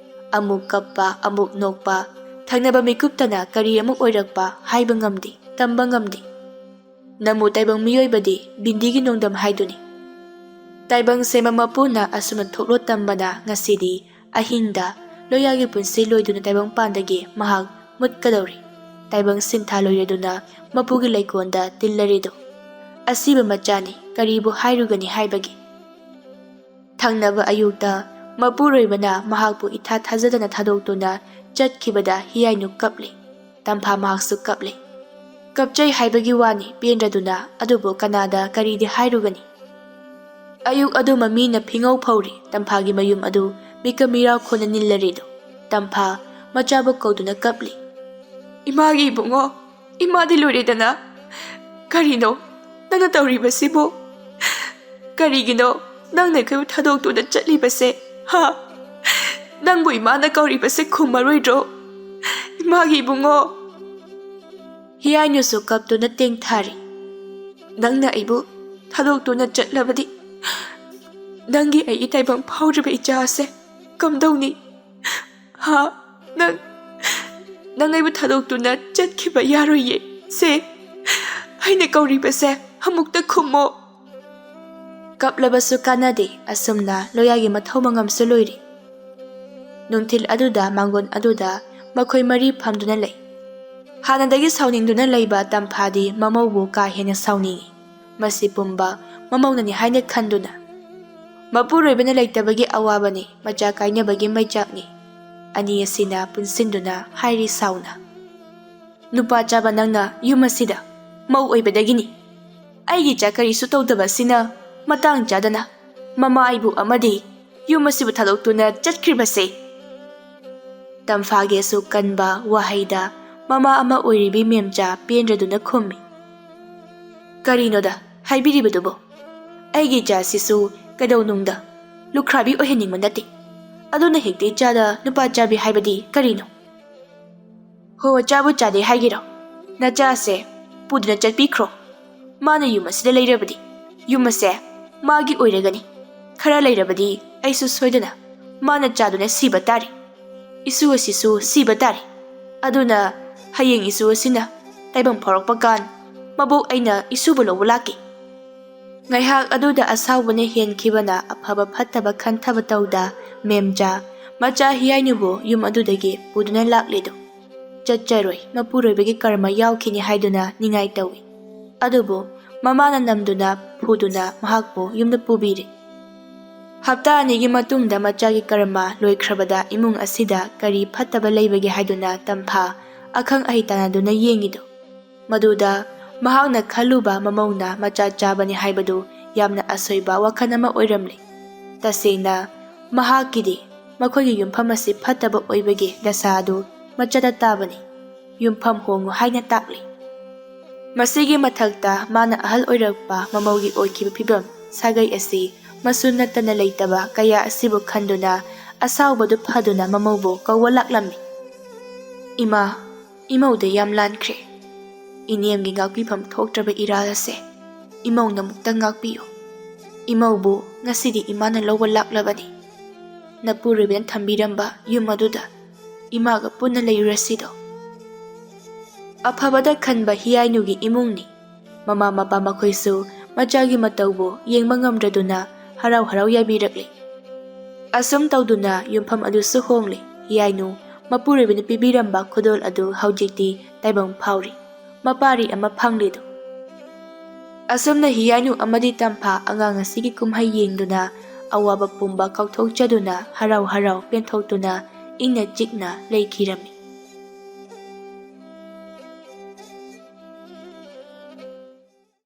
ꯑꯃꯨꯛ ꯀꯞꯄ, ꯑꯃꯨꯛ ꯅꯣꯛꯄ, ꯊꯪꯅꯕ ꯃꯤꯀꯨꯞꯇꯅ ꯀꯔꯤ ꯑꯃꯨꯛ ꯑꯣꯏꯔꯛꯄ ꯍꯥꯏꯕ ꯉꯝꯗꯦ, ꯇꯝꯕ ꯉꯝꯗꯦ꯫ ꯅꯃꯨ ꯇꯥꯏꯕꯪ ꯃꯤꯑꯣꯏꯕꯗꯤ ꯕꯤꯟꯗꯤꯒꯤ ꯅꯣꯡꯗꯝ ꯍꯥꯏꯗꯨꯅꯤ꯫ ꯇꯥꯏꯕꯪ ꯁꯦꯝꯕ ꯃꯄꯨꯅ ꯑꯁꯨꯝꯅ ꯊꯣꯛꯂꯣ ꯇꯝꯕꯅ ꯉꯁꯤꯗꯤ ꯑꯍꯤꯡꯗ ꯂꯣꯌꯥꯒꯤ ꯄꯨꯟꯁꯤ ꯂꯣꯏꯗꯨꯅ ꯇꯥꯏꯕꯪ ꯄꯥꯟꯗꯒꯤ ꯃꯍꯥꯛ ꯃꯨꯠꯀꯗꯧꯔꯤ꯫ ꯇꯥꯏꯕꯪ ꯁꯤꯟꯊꯥ ꯂꯣꯏꯔꯗꯨꯅ ꯃꯄꯨꯒꯤ ꯂꯩꯀꯣꯜꯗ ꯇꯤꯜꯂꯔꯤꯗꯣ꯫ ꯑꯁꯤꯕ ꯃꯆꯥꯅꯤ, ꯀꯔꯤꯕꯨ ꯍꯥꯏꯔꯨꯒꯅꯤ ꯍꯥꯏꯕꯒꯤ? ꯊꯪꯅꯕ ꯑꯌꯨꯛꯇ ꯃꯄꯨꯔꯣꯏꯕꯅ ꯃꯍꯥꯛꯄꯨ ꯏꯊꯥ ꯊꯥꯖꯗꯅ ꯊꯥꯗꯣꯛꯇꯨꯅ ꯆꯠꯈꯤꯕꯗ ꯍꯤꯌꯥꯏꯅꯨ ꯀꯞꯂꯤ꯫ ꯇꯝꯐꯥ ꯃꯍꯥꯛꯁꯨ ꯀꯞꯂꯤ꯫ ꯀꯞꯆꯩ ꯍꯥꯏꯕꯒꯤ ꯋꯥꯅꯤ ꯄꯦꯟꯗ꯭ꯔꯗꯨꯅ, ꯑꯗꯨꯕꯨ ꯀꯅꯥꯗ ꯀꯔꯤꯗꯤ ꯍꯥꯏꯔꯨꯒꯅꯤ? ꯑꯌꯨꯛ ꯑꯗꯨꯃ ꯃꯤꯅ ꯐꯤꯉꯧ ꯐꯧꯔꯤ꯫ ꯇꯝꯐꯥꯒꯤ ꯃꯌꯨꯝ ꯑꯗꯨ ꯃꯤꯀ ꯃꯤꯔꯥꯎ ꯈꯣꯟꯅ ꯅꯤꯜꯂꯔꯤꯗꯣ꯫ ꯇꯝꯐꯥ ꯃꯆꯥꯕꯨ ꯀꯧꯗꯨꯅ ꯀꯞꯂꯤ꯫ "ꯏꯃꯥꯒꯤ ꯏꯕꯨꯡꯉꯣ, ꯏꯃꯥꯗꯤ ꯂꯣꯏꯔꯦꯗꯅ꯫ ꯀꯔꯤꯅꯣ ꯅꯪꯅ ꯇꯧꯔꯤꯕꯁꯤꯕꯨ? ꯀꯔꯤꯒꯤꯅꯣ ꯅꯪꯅ ꯑꯩꯈꯣꯏꯕꯨ ꯊꯥꯗꯣꯛꯇꯨꯅ ꯆꯠꯂꯤꯕꯁꯦ? ꯍꯥ? ꯅꯪꯕꯨ ꯏꯃꯥꯅ ꯀꯧꯔꯤꯕꯁꯦ ꯈꯨꯝꯃꯔꯣꯏꯗ꯭ꯔꯣ? ꯏꯃꯥꯒꯤ ꯏꯕꯨꯡꯉꯣ!" ꯍꯤꯌꯥꯏꯅꯨꯁꯨ ꯀꯞꯇꯨꯅ ꯇꯦꯡꯊꯥꯔꯤ꯫ "ꯅꯪꯅ ꯑꯩꯕꯨ ꯊꯥꯗꯣꯛꯇꯨꯅ ꯆꯠꯂꯕꯗꯤ ꯅꯪꯒꯤ ꯑꯩꯒꯤ ꯇꯥꯏꯕꯪ ꯐꯥꯎꯗ꯭ꯔꯤꯕ ꯏꯆꯥ ꯑꯁꯦ ꯀꯝꯗꯧꯅꯤ? ꯍꯥ? ꯅꯪ, ꯅꯪ ꯑꯩꯕꯨ ꯊꯥꯗꯣꯛꯇꯨꯅ ꯆꯠꯈꯤꯕ ꯌꯥꯔꯣꯏꯌꯦ꯫ ꯁꯦ, ꯑꯩꯅ ꯀꯧꯔꯤꯕꯁꯦ ꯑꯃꯨꯛꯇ ꯈꯨꯝꯃꯣ꯫ ꯀꯞꯂꯕꯁꯨ ꯀꯥꯟꯅꯗꯦ, ꯑꯁꯨꯝꯅ ꯂꯣꯌꯥꯒꯤ ꯃꯊꯧ ꯃꯉꯝꯁꯨ ꯂꯣꯏꯔꯤ꯫ ꯅꯨꯡꯊꯤꯜ ꯑꯗꯨꯗ ꯃꯥꯡꯒꯣꯟ ꯑꯗꯨꯗ ꯃꯈꯣꯏ ꯃꯔꯤ ꯐꯝꯗꯨꯅ ꯂꯩ꯫ ꯍꯥꯟꯅꯗꯒꯤ ꯁꯥꯎꯅꯤꯡꯗꯨꯅ ꯂꯩꯕ ꯇꯝꯐꯥꯗꯤ ꯃꯃꯧꯕꯨ ꯀꯥ ꯍꯦꯟꯅ ꯁꯥꯎꯅꯤꯡꯏ꯫ ꯃꯁꯤ ꯄꯨꯝꯕ ꯃꯃꯧꯅꯅꯤ ꯍꯥꯏꯅ ꯈꯟꯗꯨꯅ, "ꯃꯄꯨꯔꯣꯏꯕꯅ ꯂꯩꯇꯕꯒꯤ ꯑꯋꯥꯕꯅꯤ, ꯃꯆꯥ ꯀꯥꯏꯅꯕꯒꯤ ꯃꯩꯆꯥꯛꯅꯤ" ꯑꯅꯤ ꯑꯁꯤꯅ ꯄꯨꯟꯁꯤꯟꯗꯨꯅ ꯍꯥꯏꯔꯤ ꯁꯥꯎꯅ꯫ "ꯅꯨꯄꯥ ꯆꯥꯕ ꯅꯪꯅ ꯌꯨꯝ ꯑꯁꯤꯗ ꯃꯧ ꯑꯣꯏꯕꯗꯒꯤꯅꯤ꯫ ꯑꯩꯒꯤ ꯏꯆꯥ ꯀꯔꯤꯁꯨ ꯇꯧꯗꯕ ꯑꯁꯤꯅ ꯃꯇꯥꯡ ꯆꯥꯗꯅ ꯃꯃꯥ ꯑꯩꯕꯨ ꯑꯃꯗꯤ ꯌꯨꯝ ꯑꯁꯤꯕꯨ ꯊꯥꯗꯣꯛꯇꯨꯅ ꯆꯠꯈ꯭ꯔꯤꯕꯁꯦ"꯫ ꯇꯝꯐꯥꯒꯤ ꯑꯁꯨꯛ ꯀꯟꯕ ꯋꯥꯍꯩꯗ ꯃꯃꯥ ꯑꯃ ꯑꯣꯏꯔꯤꯕꯤ ꯃꯦꯝꯆꯥ ꯄꯦꯟꯗ꯭ꯔꯗꯨꯅ ꯈꯨꯝꯃꯤ, "ꯀꯔꯤꯅꯣꯗ ꯍꯥꯏꯕꯤꯔꯤꯕꯗꯨꯕꯨ? ꯑꯩꯒꯤ ꯏꯆꯥꯁꯤꯁꯨ ꯀꯩꯗꯧꯅꯨꯡꯗ ꯂꯨꯈ꯭ꯔꯥꯕꯤ ꯑꯣꯏꯍꯟꯅꯤꯡꯕ ꯅꯠꯇꯦ꯫ ꯑꯗꯨꯅ ꯍꯦꯛꯇ ꯏꯆꯥꯗ ꯅꯨꯄꯥ ꯆꯥꯕꯤ ꯍꯥꯏꯕꯗꯤ ꯀꯔꯤꯅꯣ?" "ꯍꯣ, ꯆꯥꯕꯨ ꯆꯥꯗꯦ ꯍꯥꯏꯒꯦꯔꯣ? ꯅꯆꯥꯁꯦ ꯄꯨꯗꯨꯅ ꯆꯠꯄꯤꯈ꯭ꯔꯣ꯫ ꯃꯥꯅ ꯌꯨꯝ ꯑꯁꯤꯗ ꯂꯩꯔꯕꯗꯤ ꯌꯨꯝ ꯑꯁꯦ ꯃꯥꯒꯤ ꯑꯣꯏꯔꯒꯅꯤ꯫ ꯈꯔ ꯂꯩꯔꯕꯗꯤ ꯑꯩꯁꯨ ꯁꯣꯏꯗꯅ ꯃꯥꯅ ꯆꯥꯗꯨꯅ ꯁꯤꯕ ꯇꯥꯔꯦ꯫ ꯏꯁꯨ ꯑꯁꯤꯁꯨ ꯁꯤꯕ ꯇꯥꯔꯦ꯫ ꯑꯗꯨꯅ ꯍꯌꯦꯡ ꯏꯁꯨ ꯑꯁꯤꯅ ꯇꯥꯏꯕꯪ ꯐꯥꯎꯔꯛꯄ ꯀꯥꯟ ꯃꯕꯣꯛ ꯑꯩꯅ ꯏꯁꯨꯕꯨ ꯂꯧꯕ ꯂꯥꯛꯀꯦ"꯫ ꯉꯥꯏꯍꯥꯛ ꯑꯗꯨꯗ ꯑꯁꯥꯎꯕꯅ ꯍꯦꯟꯈꯤꯕꯅ ꯑꯐꯕ ꯐꯠꯇꯕ ꯈꯟꯊꯕ ꯇꯧꯗ ꯃꯦꯝꯆꯥ ꯃꯆꯥ ꯍꯤꯌꯥꯏꯅꯨꯕꯨ ꯌꯨꯝ ꯑꯗꯨꯗꯒꯤ ꯄꯨꯗꯨꯅ ꯂꯥꯛꯂꯤꯗꯨ꯫ ꯆꯠꯆꯔꯣꯏ, ꯃꯄꯨꯔꯣꯏꯕꯒꯤ ꯀꯔꯃ ꯌꯥꯎꯈꯤꯅꯤ ꯍꯥꯏꯗꯨꯅ ꯅꯤꯡꯉꯥꯏ ꯇꯧꯏ꯫ ꯑꯗꯨꯕꯨ ꯃꯃꯥꯅ ꯅꯝꯗꯨꯅ ꯐꯨꯗꯨꯅ ꯃꯍꯥꯛꯄꯨ ꯌꯨꯝꯗ ꯄꯨꯕꯤꯔꯦ꯫ ꯍꯞꯇꯥ ꯑꯅꯤꯒꯤ ꯃꯇꯨꯡꯗ ꯃꯆꯥꯒꯤ ꯀꯔꯃ ꯂꯣꯏꯈ꯭ꯔꯕꯗ ꯏꯃꯨꯡ ꯑꯁꯤꯗ ꯀꯔꯤ ꯐꯠꯇꯕ ꯂꯩꯕꯒꯦ ꯍꯥꯏꯗꯨꯅ ꯇꯝꯐꯥ ꯑꯈꯪ ꯑꯍꯩ ꯇꯥꯟꯅꯗꯨꯅ ꯌꯦꯡꯉꯤꯗꯨ꯫ ꯃꯗꯨꯗ ꯃꯍꯥꯛꯅ ꯈꯜꯂꯨꯕ ꯃꯃꯧꯅ ꯃꯆꯥ ꯆꯥꯕꯅꯤ ꯍꯥꯏꯕꯗꯨ ꯌꯥꯝꯅ ꯑꯁꯣꯏꯕ ꯋꯥꯈꯜ ꯑꯃ ꯑꯣꯏꯔꯝꯂꯦ꯫ ꯇꯁꯦꯡꯅ ꯃꯍꯥꯛꯀꯤꯗꯤ ꯃꯈꯣꯏꯒꯤ ꯌꯨꯝꯐꯝ ꯑꯁꯤ ꯐꯠꯇꯕ ꯑꯣꯏꯕꯒꯤ ꯗꯁꯥ ꯑꯗꯨ ꯃꯆꯥꯗ ꯇꯥꯕꯅꯤ꯫ ꯌꯨꯝꯐꯝ ꯍꯣꯡꯉꯨ ꯍꯥꯏꯅ ꯇꯥꯛꯂꯤ꯫ ꯃꯁꯤꯒꯤ ꯃꯊꯛꯇ ꯃꯥꯅ ꯑꯍꯜ ꯑꯣꯏꯔꯛꯄ ꯃꯃꯧꯒꯤ ꯑꯣꯏꯈꯤꯕ ꯐꯤꯕꯝ ꯁꯥꯒꯩ ꯑꯁꯤ ꯃꯁꯨ ꯅꯠꯇꯅ ꯂꯩꯇꯕ ꯀꯌꯥ ꯑꯁꯤꯕꯨ ꯈꯟꯗꯨꯅ ꯑꯁꯥꯎꯕꯗꯨ ꯐꯗꯨꯅ ꯃꯃꯧꯕꯨ ꯀꯧꯕ ꯂꯥꯛꯂꯝꯃꯤ꯫ "ꯏꯃꯥ, ꯏꯃꯧꯗ ꯌꯥꯝ ꯂꯥꯟꯈ꯭ꯔꯦ꯫ ꯏꯅꯦꯝꯒꯤ ꯉꯥꯛꯄꯤꯐꯝ ꯊꯣꯛꯇ꯭ꯔꯕ ꯏꯔꯥꯜ ꯑꯁꯦ ꯏꯃꯧꯅ ꯑꯃꯨꯛꯇ ꯉꯥꯛꯄꯤꯌꯨ꯫ ꯏꯃꯧꯕꯨ ꯉꯁꯤꯗꯤ ꯏꯃꯥꯅ ꯂꯧꯕ ꯂꯥꯛꯂꯕꯅꯤ꯫ ꯅꯄꯨꯔꯣꯏꯕꯅ ꯊꯝꯕꯤꯔꯝꯕ ꯌꯨꯝ ꯑꯗꯨꯗ ꯏꯃꯥꯒ ꯄꯨꯟꯅ ꯂꯩꯔꯨꯔꯁꯤꯗꯣ"꯫ ꯑꯐꯕꯗ ꯈꯟꯕ ꯍꯤꯌꯥꯏꯅꯨꯒꯤ ꯏꯃꯨꯡꯅꯤ꯫ ꯃꯃꯥ ꯃꯄꯥ ꯃꯈꯣꯏꯁꯨ ꯃꯆꯥꯒꯤ ꯃꯇꯧꯕꯨ ꯌꯦꯡꯕ ꯉꯝꯗ꯭ꯔꯗꯨꯅ ꯍꯔꯥꯎ ꯍꯔꯥꯎ ꯌꯥꯕꯤꯔꯛꯂꯤ꯫ ꯑꯁꯨꯝ ꯇꯧꯗꯨꯅ ꯌꯨꯝꯐꯝ ꯑꯗꯨꯁꯨ ꯍꯣꯡꯂꯤ꯫ ꯍꯤꯌꯥꯏꯅꯨ ꯃꯄꯨꯔꯣꯏꯕꯅ ꯄꯤꯕꯤꯔꯝꯕ ꯈꯨꯗꯣꯜ ꯑꯗꯨ ꯍꯧꯖꯤꯛꯇꯤ ꯇꯥꯏꯕꯪ ꯐꯥꯎꯔꯤ꯫ ꯃꯄꯥꯔꯤ ꯑꯃ ꯐꯪꯂꯤꯗꯨ꯫ ꯑꯁꯨꯝꯅ ꯍꯤꯌꯥꯏꯅꯨ ꯑꯃꯗꯤ ꯇꯝꯐꯥ ꯑꯉꯥꯡ ꯑꯁꯤꯒꯤ ꯀꯨꯝꯍꯩ ꯌꯦꯡꯗꯨꯅ ꯑꯋꯥꯕ ꯄꯨꯝꯕ ꯀꯥꯎꯊꯣꯛꯆꯗꯨꯅ ꯍꯔꯥꯎ ꯍꯔꯥꯎ ꯄꯦꯟꯊꯣꯛꯇꯨꯅ ꯏꯪꯅ ꯆꯤꯛꯅ ꯂꯩꯈꯤꯔꯝꯃꯤ꯫